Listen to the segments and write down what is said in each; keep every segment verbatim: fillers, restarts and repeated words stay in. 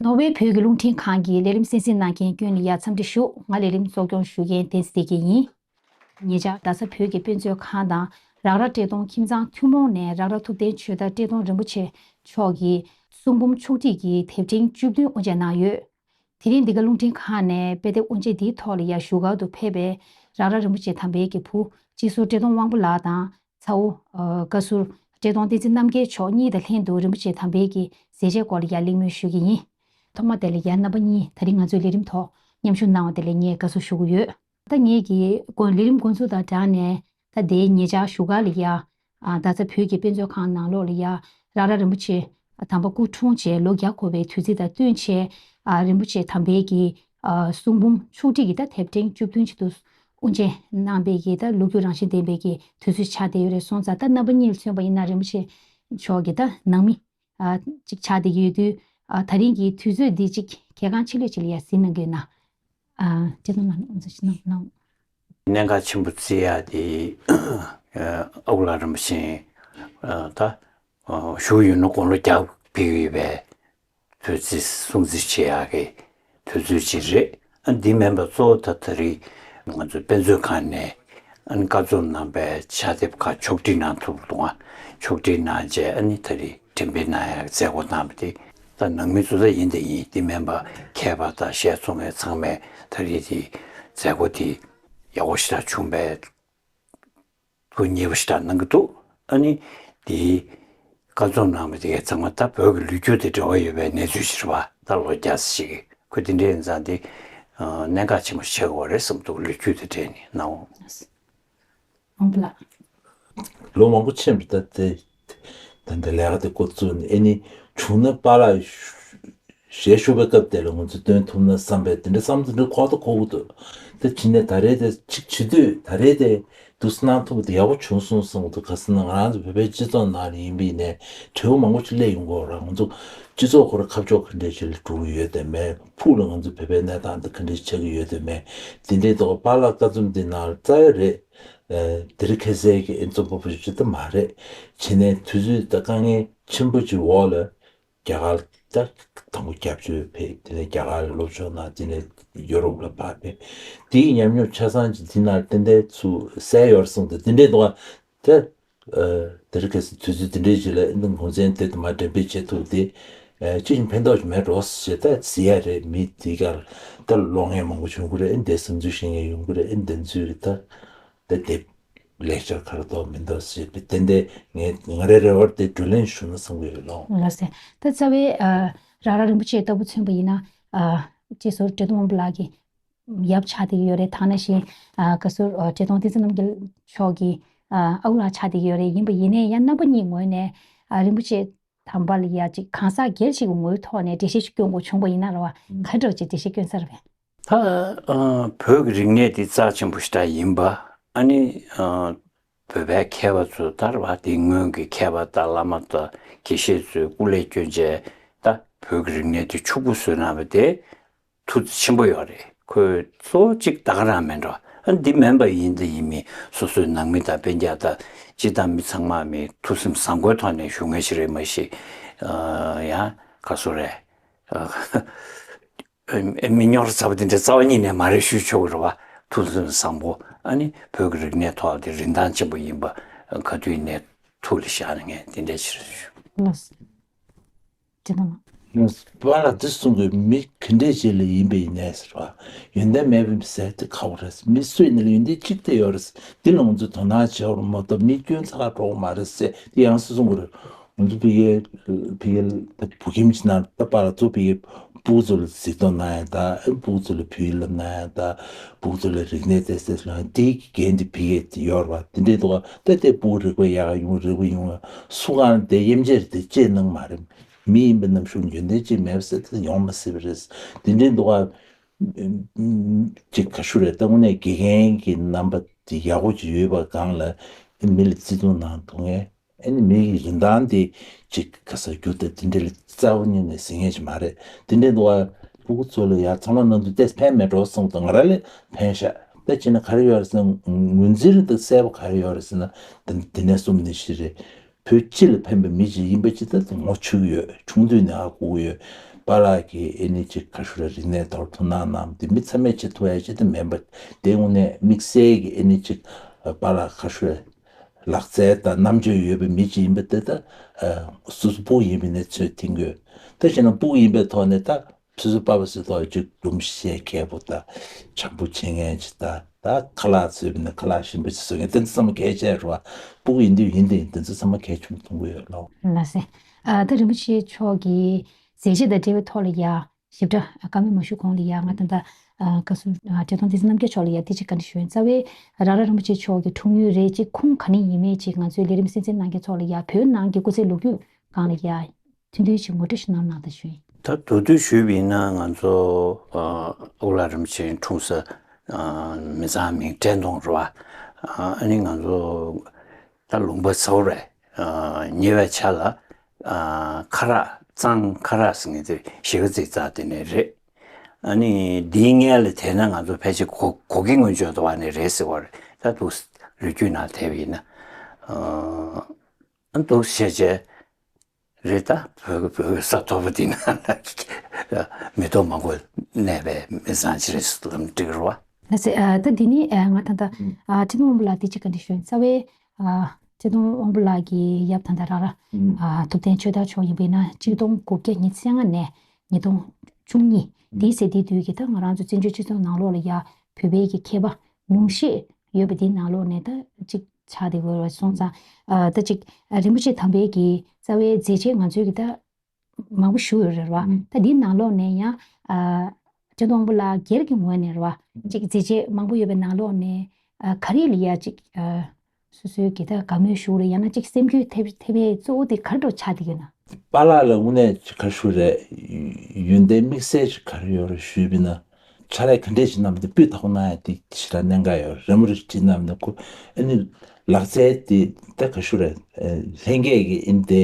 ནོར་ཝེ་བོད་ཀྱི་རླུང་འཕྲིན་ཁང་གི་ལས་རིམ་གསན་གཟིགས་གནང་མཁན་ཀུན་ལ་ཡ་འཚམས་འདྲི་ཞུ། ང་ལས་རིམ་གཙོ་སྐྱོང་ཞུ་མཁན་བསྟན་འཛིན་བདེ་སྐྱིད་ཡིན། ཉེ་ཆར་རྡ་ས་བོད་ཀྱི་དཔེ་མཛོད་ཁང་དང་རག་ར་བཀྲས་མཐོང་ཁྱིམ་ཚང་ཐུན་མོང་ནས་རག་ར་ཐུབ་བསྟན་ཆོས་དར་བཀྲས་མཐོང་རིན་པོ་ཆེ་མཆོག་གི་གསུང་འབུམ་ཕྱོགས་བསྒྲིགས་ཀྱི་དེབ་ཕྲེང་བཅུ་བདུན་དབུ་འབྱེད་གནང་ཡོད། དེ་རིང་འདི་ག་རླུང་འཕྲིན་ཁང་ནས་དཔེ་དེབ་དབུ་འབྱེད་འདིའི་ཐོག་ལ་ཡ་བཞུགས་སྒར་དུ་ཕེབས་པའི་རག་ར་རིན་པོ་ཆེ་དམ་པའི་གི་བུ་སྤྱི་ཟུར་བཀྲས་མཐོང་དབང་པོ་ལགས་དང་། ཚ་བོ། ཨ། བཀའ་ཟུར་བཀྲས་མཐོང་བསྟན་འཛིན་རྣམ་རྒྱལ་མཆོག་གཉིས་དང་ལྷན་དུ་རིན་པོ་ཆེ་དམ་པའི་གི་མཛད་རྗེས་སྐོར་ལ་ཡ་གླེང་མོལ་ཞུ་གི་ཡིན། ཐོག་མ་དེ་ལ་ཡ་རྣམ་པ་གཉིས་ད་རིང་ང་ཚོའི་ལས་རིམ་ཐོག་མཉམ་ཞུགས་གནང་བ་དེ་ལ་ངས་དགའ་བསུ་ཞུ་གི་ཡོད། ད་ངེད་ཀྱི་ལས་རིམ་འགོ་འཛུགས་དང་སྦྲགས་ནས་ད་དེའི་ཉེ་ཆར་བཞུགས་སྒར་ལ་ཡ། ཨ། རྡ་ས་བོད་ཀྱི་དཔེ་མཛོད་ཁང་ནང་ལོགས་ལ་ཡ། རག་ར་རིན་པོ་ཆེ་དམ་པ་སྐུ་འཁྲུངས་བྱས་ལོ་བརྒྱ་འཁོར་བའི་དུས་ཚིགས་དང་བསྟུན་བྱས། ཨ། རིན་པོ་ཆེ་དམ་པའི་གི། ཨ། གསུང་འབུམ་ཕྱོགས་བསྒྲིགས་ཀྱི་ད་དེབ་ཕྲེང་བཅུ་བདུན་ཅིག་ཏུ་དབུ་འབྱེད་གནང་བའི་གི་ད་ལོ་རྒྱུས་རང་བཞིན་ལྡན་པའི་གི་དུས་ཚོད་ཆགས་བསྡད་ཡོད་རེད། སོང་ཙང་ད་རྣམ་པ་གཉིས་ལ་མཚོན་པ་ཡིན་ན་རིན་པོ་ཆེ་མཆོག་གི་ད་ནང་མི། ཨ། ཅིག་ཆགས་བསྡད་ཀྱི་ཡོད་དུས། ཨ། ད་རིང་གི་དུས་ཚོད་འདི་ཅིག་གལ་འགངས་ཆེ་ལོས་ཅིག་ལ་ཡ་གཟིགས་གནང་གི་ཡོད་ན། ཨ། བཀྲས་མཐོང་ལགས་ཨ་ཙི་ཞིག་གནང་གནང་། གནད་འགག་ཆེན་པོ་བརྩི་ཡ་དེ། ཨ། ཨ་ཁུ་ལགས་རིན་པོ་ཆེ། ཨ། ད། ཨ། བཞུགས་ཡོད་ན་དགུང་ལོ་བརྒྱ་ཕེབས་ཡོད་པའི་དུས་ཚིགས་སྲུང་བརྩི་བྱེད་ཡག་གི་དུས་ཚོད་ཅིག་རེད། ཨ། འདི་མིན་པ་གཙོ་བོ་ད་ད་རེས་ང་ཚོའི་དཔེ་མཛོད་ཁང་ནས་ཨ་ནི་བཀའ་རྩོམ་གནང་པའི་ཕྱག་དེབ་ཁག་ཕྱོགས་སྒྲིག་གནང་ཐུབ་འདུག་ཨ། ཕྱོགས་སྒྲིག་གནང་རྗེས་ཨ་ནི་ད་རེས་འགྲེམས་སྤེལ་གནང་ཡག་མཛད་སྒོ་གནང་བ་དེ་ད་ནང་མི་ཚོ་ད་ཡིན་དང་ཡིན། འདི་མིན་པ་མཁས་པ་དང་གཞས་ཚོགས་མཁན་ཚང་མས་ད་རེས་དེ་མཛད་སྒོ་དེ་ཡག་པོ་ཞེ་དྲག་བྱུང་བས། ཐུགས་མཉེས་པོ་ཞེ་དྲག་གནང་གི་འདུག་ཨ་ནི་དེའི་བཀའ་རྩོམ་གནང་བ་དེ་གའི་ཚང་མ་ད་བོད་ཀྱི་ལོ་རྒྱུས་དང་འབྲེལ་བ་ཡོད་པའི་གནས་ཚུལ་ཞིག་རེད་པ། ད་ལོ་བརྒྱ་ཙམ་ཞིག་གི་ཁོ་དེ་འདྲའི་ཡིན་ཙང་དེ། ཨ། གནད་འགག་ཆེན་པོ་ཆགས་ཀྱི་ཡོད་རེད་བསམ་འདུག་ལོ་རྒྱུས་དང་འབྲེལ་ནས་གནང་འོང་། དབང་པོ་ལགས། ལོ་མང་པོ་ཕྱིན་པ་ད་དེ། ད་འདི་ལས་ཀ་དེ་འགོ་བཙུགས་ནས་ཨེ་ནི་བྱུང་ན་པཱ་ལགས་ཞལ་བཞུགས་པའི་སྐབས་དེ་ལ་ང་ཚོས་སྟོན་ཐུབ་ན་བསམ་པའི་དེ་འདྲའི་བསམ་ཚུལ་འདི་ཁོག་ཏུ་འཁོར་གྱི་འདུག་དེ་བྱས་ནས་ད་རེས་དེ་གཅིག་བྱེད་དུས་ད་རེས་དེ་འདུག་སེ་གནང་ཐུབ་པ་དེ་ཡག་པོ་བྱུང་སོང་བསམ་གྱི་འདུག་ག་ཟེར་ན་ང་རང་ཚོ་བོད་པའི་སྤྱི་ཚོགས་ནང་ལ་ཡིན་པ་ཡིན་ནའི་བྲེལ་བ་མང་པོ་ཞིག་སླེབས་ཡོང་གི་ཡོད་རེད། ང་ཚོ་སྤྱི་ཚོགས་ཁོ་རང་ཁ་ཕྱོགས་ག་འདྲས་ཞིག་ལ་འགྲོ་གི་ཡོད་དམ་མེད། ཕུགས་ལ་ང་ཚོ་བོད་པའི་གནས་སྟངས་འདི་ག་འདྲས་ཆགས་ཀྱི་ཡོད་དམ་མེད། དེ་འདྲའི་ཐོག་པཱ་ལགས་བཀའ་རྩོམ་འདི་ནང་རྩ་བའི་རེད། ཨ། དེ་རིང་ཁ་སང་གི་ཨེ་རྩོམ་པ་པོ་ཞིག་ཅིག་ད་མ་རེད། བྱས་ནས་དུས་ཚོད་དང་དཀའ་ངལ་ཆེན་པོ་ཅིག་འོག་ལ་རྒྱ་གར་ད་དང་པོ་སྐྱབས་བཅོལ་ཕེབས། དེ་ནས་རྒྱ་གར་ལ་སློབ་སྦྱོང་གནང་། དེ་ནས་ཡོ་རོབ་ལ་ཕར་ཕེབས། དེའི་ཉམས་མྱོང་ཆ་ཚང་ཅིག་དེ་ནང་ཏན་ཏན་ཚུར་གསལ་ཡོད་རེད་གསུངས་ཏེ་དེ་འདྲའི་འདུག་ག་ད། ཨ། དེ་རིང་ཁ་སང་དུས་ཚོད་དེ་འདྲའི་ཞིག་ལ་ཨེ་འདི་གུང་སེང་དེ་དུ་མ་འགྲེམས་སྤེལ་བྱེད་ཐུབ་སྟེ། ཨ། ཅི་ཞིག་ཕན་ཐོགས་ཤིག་མེད་འགྲོ་ཞེས་ད་ཟེར་ཡ་རེད། མི་དེ་གར་ད་ཀློག་མཁན་མང་པོ་བྱུང་གི་རེད། ཨེ་འདི་བསམ་ཚུལ་བཤད་མཁན་ཡོང་གི་རེད། ཨེ་འདི་ཚོས་ད་ད་དེབ་ལེགས་སྦྱར་ག་རེ་འདུག་མི་འདུག་ཟེར་བའི་ཏན་ཏན་ངས་ང་རའི་རེ་བར་དེ་བགྲོ་གླེང་ཞུ་ན་བསམ་གྱི་ཡོད་ལགས། ལགས་སེ། ད་རྩ་བའི། ཨ། རག་ར་རིན་པོ་ཆེ་ལྟ་བུ་མཚོན་པ་ཡིན་ན། ཨ། སྤྱི་ཟུར་བཀྲས་མཐོང་དབང་པོ་ལགས་ཀྱི་ཡབ་ཆགས་བསྡད་ཀྱི་ཡོད་རེད། ད་ནང་བཞིན། ཨ། བཀའ་ཟུར། ཨ། བཀྲས་མཐོང་བསྟན་འཛིན་རྣམ་རྒྱལ་མཆོག་གི། ཨ། ཨ་ཁུ་ལགས་ཆགས་བསྡད་ཀྱི་ཡོད་རེད། ཡིན་པ་ཡིན་ནའི་ཡང་རྣམ་པ་གཉིས་ངོས་ནས། ཨ། རིན་པོ་ཆེ་དམ་པ་ལ་ཡ་ཅིག་གང་ཟག་སྒེར་ཞིག་གི་ངོས་ཐོག་ནས་འགྲེལ་བཤད་ཅིག་སྐྱོན་དགོས་བྱུང་པ་ཡིན་ན་རེད་པ། ག་འདྲ་ཅིག་འགྲེལ་བཤད་སྐྱོན་ས་རེད་པས། ད། ཨ། བོད་ཀྱི་རིག་གནས་འདི་རྩ་ཆེན་པོ་ཞེ་དྲག་ཡིན་པ། ཨ་ནི། ཨ། བོད་པའི་མཁས་པ་ཚོ་ད་རེད་པ། དེ་སྔོན་གྱི་མཁས་པ་དང་བླ་མ་དང་དགེ་བཤེས་ཚོས་སྐུ་ལས་བསྐྱོན་བྱས་ད་བོད་ཀྱི་རིག་གནས་འདི་ཕྱུག་པོ་བཟོས་གནང་བ་དེ་ཐུགས་རྗེ་ཆེན་པོ་ཡོད་རེད། ཁོས་གཙོ་བོ་གཅིག་ད་ག་རང་མིན་འགྲོ། ཨ། འདི་མིན་པ་ཡིན་ད་ཡིན་མིན་སོ་སོའི་ནང་མི་དང་སྤུན་ཀྱག་དང་སྤྱི་བཏང་མི་ཚང་མ་མི་ཐུགས་སེམས་བཟང་པོའི་ཐོག་ནས་ཞུ་མཁན་ཞིག་རེད། མ་གཞི། ཨ། ཡང་ག་སུ་རེད། ཨ། ཨ། མི་རྙོག་དྲ་ཚ་པོ་འདི་འདྲ་རྩ་བ་ཉིད་ནས་མ་རེད་ཞུ་ཆོག་གི་རེད་པ། ཐུགས་སེམས་བཟང་པོ། ཨ་ནི་བོད་ཀྱི་རིག་གནས་ཐོག་དེ་རིན་ཐང་ཆེན་པོ་ཡིན་པ་ག་དུས་ནས་ཐུགས་ལ་བཞག་ནས་ངས་འདི་འདྲ་ཞིག་ཞུ། ལགས་སོ། ཅི་དང་། པཱ་ལགས་འདི་གསུང་དགོས། མི་ག་འདྲས་ཅིག་ལ་ཡིན་པ་ཡིན་ནའི་ཟེར་བ། ཡོན་ཏན་མེད་པ་ཟེར་དེ་ཁག་པོ་རེད། མི་སུ་ཡིན་ན་ལ་ཡོན་ཏན་གཅིག་དེ་ཡོད་རེད། འདི་ལ་ང་ཚོས་དོ་སྣང་བྱེད་དགོས་རེད་མ་གཏོགས་མི་སྐྱོན་ཚ་ཁ་འགྲོ་གི་མ་རེད་ཟེར་དེ་ཡང་སེ་གསུང་དགོས་རེད། ང་ཚོ་ཕ་གིའི་ཕ་གིའི་ད་བོད་ཁྱིམ་ཅིག་ནང་ད་པཱ་ལགས་ཚོ་ཕ་གིའི་སྤུ་གུ་ཚོ་ལ་གཟིགས་རྟོག་གནང་ཡ་ད། སྤུ་གུ་ཚོ་ལ་བོད་ཡིག་བསླབ་གནང་ཡ་ད། སྤུ་གུ་ཚོ་ལ་རིག་གནས་དེ་ཟེར་ལ་དེའི་འགན་དེ་ཕ་གིའི་དེ་ཡོད་རེད་པ། དེ་འདྲའི་འདུག་ག་ད་དེ་སྤུ་གུ་རིག་པ་ཡག་ག་ཡོང་། རིག་པ་ཡོང་བ་སུ་གང་དེ་དབྱེ་འབྱེད་དེ་ཅེས་གནང་མ་རེད། མི་ཡིན་པ་རྣམས་ཤུགས་ཡོན་ཏན་ཅིག་མེད་པ་ཟེར་དེ་ཡོང་མ་སྲིད་པ་རེད། དེ་འདྲའི་འདུག་ག་ཅིག་ག་ཞུ་རེད། ད་དངོས་གནས་དགེ་རྒན་གྱི་རྣམ་པ་དེ་ཡག་པོ་ཅིག་ཡོད་པ་སྒང་ལ་མི་ལ་བརྩི་མཐོང་གནང་ཐུབ་མཁན། ཨ་ནི་མི་གི་རིན་ཐང་དེ་ཅིག་ག་ས་རྒྱུ་དེ་དེ་འདྲ་ལ་རྩ་བ་ཉིད་ནས་ཟིན་ངེས་ཅིག་མ་རེད། དེ་འདྲ་འདུག་ག་སྤུ་གུ་ཚོ་ལ་ཡ་ཚང་མ་ནང་དུ་ཏེས་ཕན་མེད་འགྲོ་སོང་དང་ང་རང་ལ་ཕན་ཤག་ད་ཅི་ན་ག་རེ་ཡོད་རེད་ཟེར་ན་ངོས་འཛིན་དང་གསལ་པོ་ག་རེ་ཡོད་རེད་ཟེར་ན་དེ་དེ་ནས་གསུམ་ནས་བཞི་རེད། བོད་སྤྱི་ལ་ཕན་པའི་མི་ཅིག་ཡིན་པ་ཅིག་ད་ངོ་ཆོད་ཀྱི་ཡོད། ཆུང་དུས་ནས་ཧ་གོ་གི་ཡོད། པཱ་ལགས་ཀྱིས་ཨེ་ནི་ཅིག་ག་ཞུ་རེད། རིག་གནས་ཐོག་ཐུགས་སྣང་གནང་དེ་མི་ཚང་མས་བྱེད་ཐུབ་ཡ་ཅིག་དེ་མིན་པ། དེ་དངོས་གནས་དམིགས་བསལ་གྱི་ཨེ་ནི་ཅིག་པཱ་ལགས་ག་ཞུ་རེད། ལག་རྩལ་དང་རྣམ་དཔྱོད་ཡོད་པའི་མི་ཅིག་ཡིན་པ་དེ་ད་སོ་སོ་ཕྲུ་གུ་ཡིན་པའི་གནས་ཚུལ་ཐིང་དགོས། ད་བྱས་ན་ཕྲུ་གུ་ཡིན་པའི་ཐོག་ནས་ད་སོ་སོ་པཱ་ཕ་ཟེར་ཐོག་ཅིག་སྒྲུང་བཤད་མཁས་པོ་དང་བྱམས་པོ་བྱེད་མཁན་ཅིག་དང་། ད་ཁ་ལག་བཟོས་པ་ཡིན་ན་ཁ་ལག་ཞིམ་པོ་ཞིག་བཟོ་མཁན་དེ་ཚོ་ཚང་མ་གལ་ཆེ་རེད་བ། ཕྲུ་གུ་ཡིན་དུས་ཡིན་དེ་ཡིན་དེ་ཚོ་ཚང་མ་གལ་ཆེན་པོ་མཐོང་གི་ཡོད་ལགས། ལགས་སེ། ཨ་ད་རིན་པོ་ཆེ་མཆོག་གིས་མཛད་རྗེས་དང་འབྲེལ་བའི་ཐོག་ལ་ཡ་ཞིབ་ཕྲ་བཀའ་མོལ་མ་ཞུ་གོང་ལ་ཡ་ང་ད་ལྟ་ཨ་བཀའ་ཟུར་ཨ་བཀྲས་མཐོང་བསྟན་འཛིན་རྣམ་རྒྱལ་མཆོག་ལ་ཡ་དེ་ཅིག་བཀའ་འདྲི་ཞུ་ཡིན། རྩ་བའི་རང་རེ་རིན་པོ་ཆེ་མཆོག་གི་འཁྲུངས་ཡུལ་རེད། ཅིག་ཁུངས་ག་ནས་ཡིན་མིན་ཅིག་ང་ཚོའི་ལས་རིམ་གསན་གཟིགས་གནང་མཁན་ཚོ་ལ་ཡ་བོད་ནང་གི་སྐུ་ཚེའི་ལོ་རྒྱུས་སྒང་ལ་ཡ་ཐུང་ཐུང་ཅིག་ངོ་སྤྲོད་ཞིག་གནང་གནང་དང་ཞུ་ཡིན། ད་མདོར་བསྡུས་ཞུས་པ་ཡིན་ན་ང་ཚོ་ཨ་ཨོ་ལགས་རིན་པོ་ཆེ་འཁྲུངས་ས་ཨ་མི་ཚང་མིང་བཀྲས་མཐོང་རེད་བ། ཨ་ཨ་ནི་ང་ཚོ་ད་ལུང་པ་ཚ་བོ་རེད། ཨ་ཉེ་བའི་ཆ་ལ་ཨ་ཁ་རག་གཙང་ཁ་རག་ཟེར་མཁན་དེ་གཞིས་ཀ་རྩེ་རྩ་དེ་ནས་རེད། ཨ་ནི་འདིའི་སྔོན་ལ་དེ་ན་ང་ཚོ་ཕལ་ཆེར་གོ་གོ་གི་སྔོན་བྱོན་དུ་བ་ནས་རེད་ཟེར་བ་རེད། ད་འདུག་ལོ་རྒྱུས་ནང་དེབ་ཡིན་ན་ཨ་འདུག་བྱས་བྱས། རེད། ད་བོད་བོད་ས་མཐོ་པོ་འདི་ན་མི་ཐོག་མང་པོ་གནས་པའི་མི་ཚང་ཅིག་རེད་ལབ་འགྲིག་རེད་བ། ལགས་སེ། ཨ་ད་འདི་ནི་ཨ་ང་ད་ལྟ་ཨ་བཀྲས་མཐོང་དབང་པོ་ལགས་འདི་ཅིག་བཀའ་འདྲི་ཞུ་ཡིན། རྩ་བའི་ཨ་བཀྲས་མཐོང་དབང་པོ་ལགས་ཀྱི་ཡབ་ད་ལྟ་རང་ར་ཨ་ཐུབ་བསྟན་ཆོས་དར་མཆོག་ཡིན་པས་ན་གཅིག་སྟོང་དགུ་བརྒྱ་ཉི་ཤུ་རྩ་ལྔ་ནས་ཉིས་སྟོང་བཅུ་གཉིས་འདིའི་ཟེར་དེའི་དུས་ཀྱི་ད་ང་རང་ཚོ་བཙན་བྱོལ་སྤྱི་ཚོགས་ནང་ལོགས་ལ་ཡ་བོད་པའི་གི་མཁས་པ་ལུང་ཤེས་ཡོད་པ་འདིའི་ནང་ལོགས་ནས་ད་ཅིག་ཆགས་བསྡད་ཡོད་རེད་སོང་ཙང་། ཨ་ད་ཅིག་ཨ་རིན་པོ་ཆེ་དམ་པའི་གི་རྩ་བའི་མཛད་རྗེས་ང་ཚོའི་གི་ད་མང་པོ་ཞུ་ཡོད་རེད་བ། ཨུམ། ད་འདིའི་ནང་ལོགས་ནས་ཡང་ཨ་བཀྲས་མཐོང་དབང་པོ་ལགས་སྒེར་གྱི་ངོས་ནས་རེད་བ། ཨུམ། ཅིག་མཛད་རྗེས་མང་པོ་ཡོད་པའི་ནང་ལོགས་ནས་ཨ་ག་རེ་ལ་ཡ་ཅིག་ཨ་སོ་སོའི་གི་ད་དགའ་མོས་ཞུ་རེད། ཡང་ན་ཅིག་སེམས་འགུལ་ཐེབས་ཐེབས་ཡས་གཙོ་བོ་དེ་ག་རེ་འདྲ་ཆགས་བསྡད་ཡོད་ན། པཱ་ལགས་ལ་དངོས་གནས་ཅིག་ག་རེ་ཞུ་རེད། ཡོན་ཏན་དམིགས་བསལ་ཅིག་ག་རེ་ཡོད་རེད་ཞུས་པ་ཡིན་ན། ཕྱག་ལས་ག་འདྲས་ཅིག་གནང་བ་དེ་སྤུས་དག་པོ་གནང་ཡ་དེ་ཞེ་དྲག་གནད་འགག་ཡོད་རེད། རི་མོ་རེ་བྲིས་གནང་བ་ནི་ཁོ་ཨ་ནི་ལག་རྩལ་དེ་ད་ག་ཞུ་རེད། ལྷན་རྒྱས་ཀྱི་ཨིན་དེ་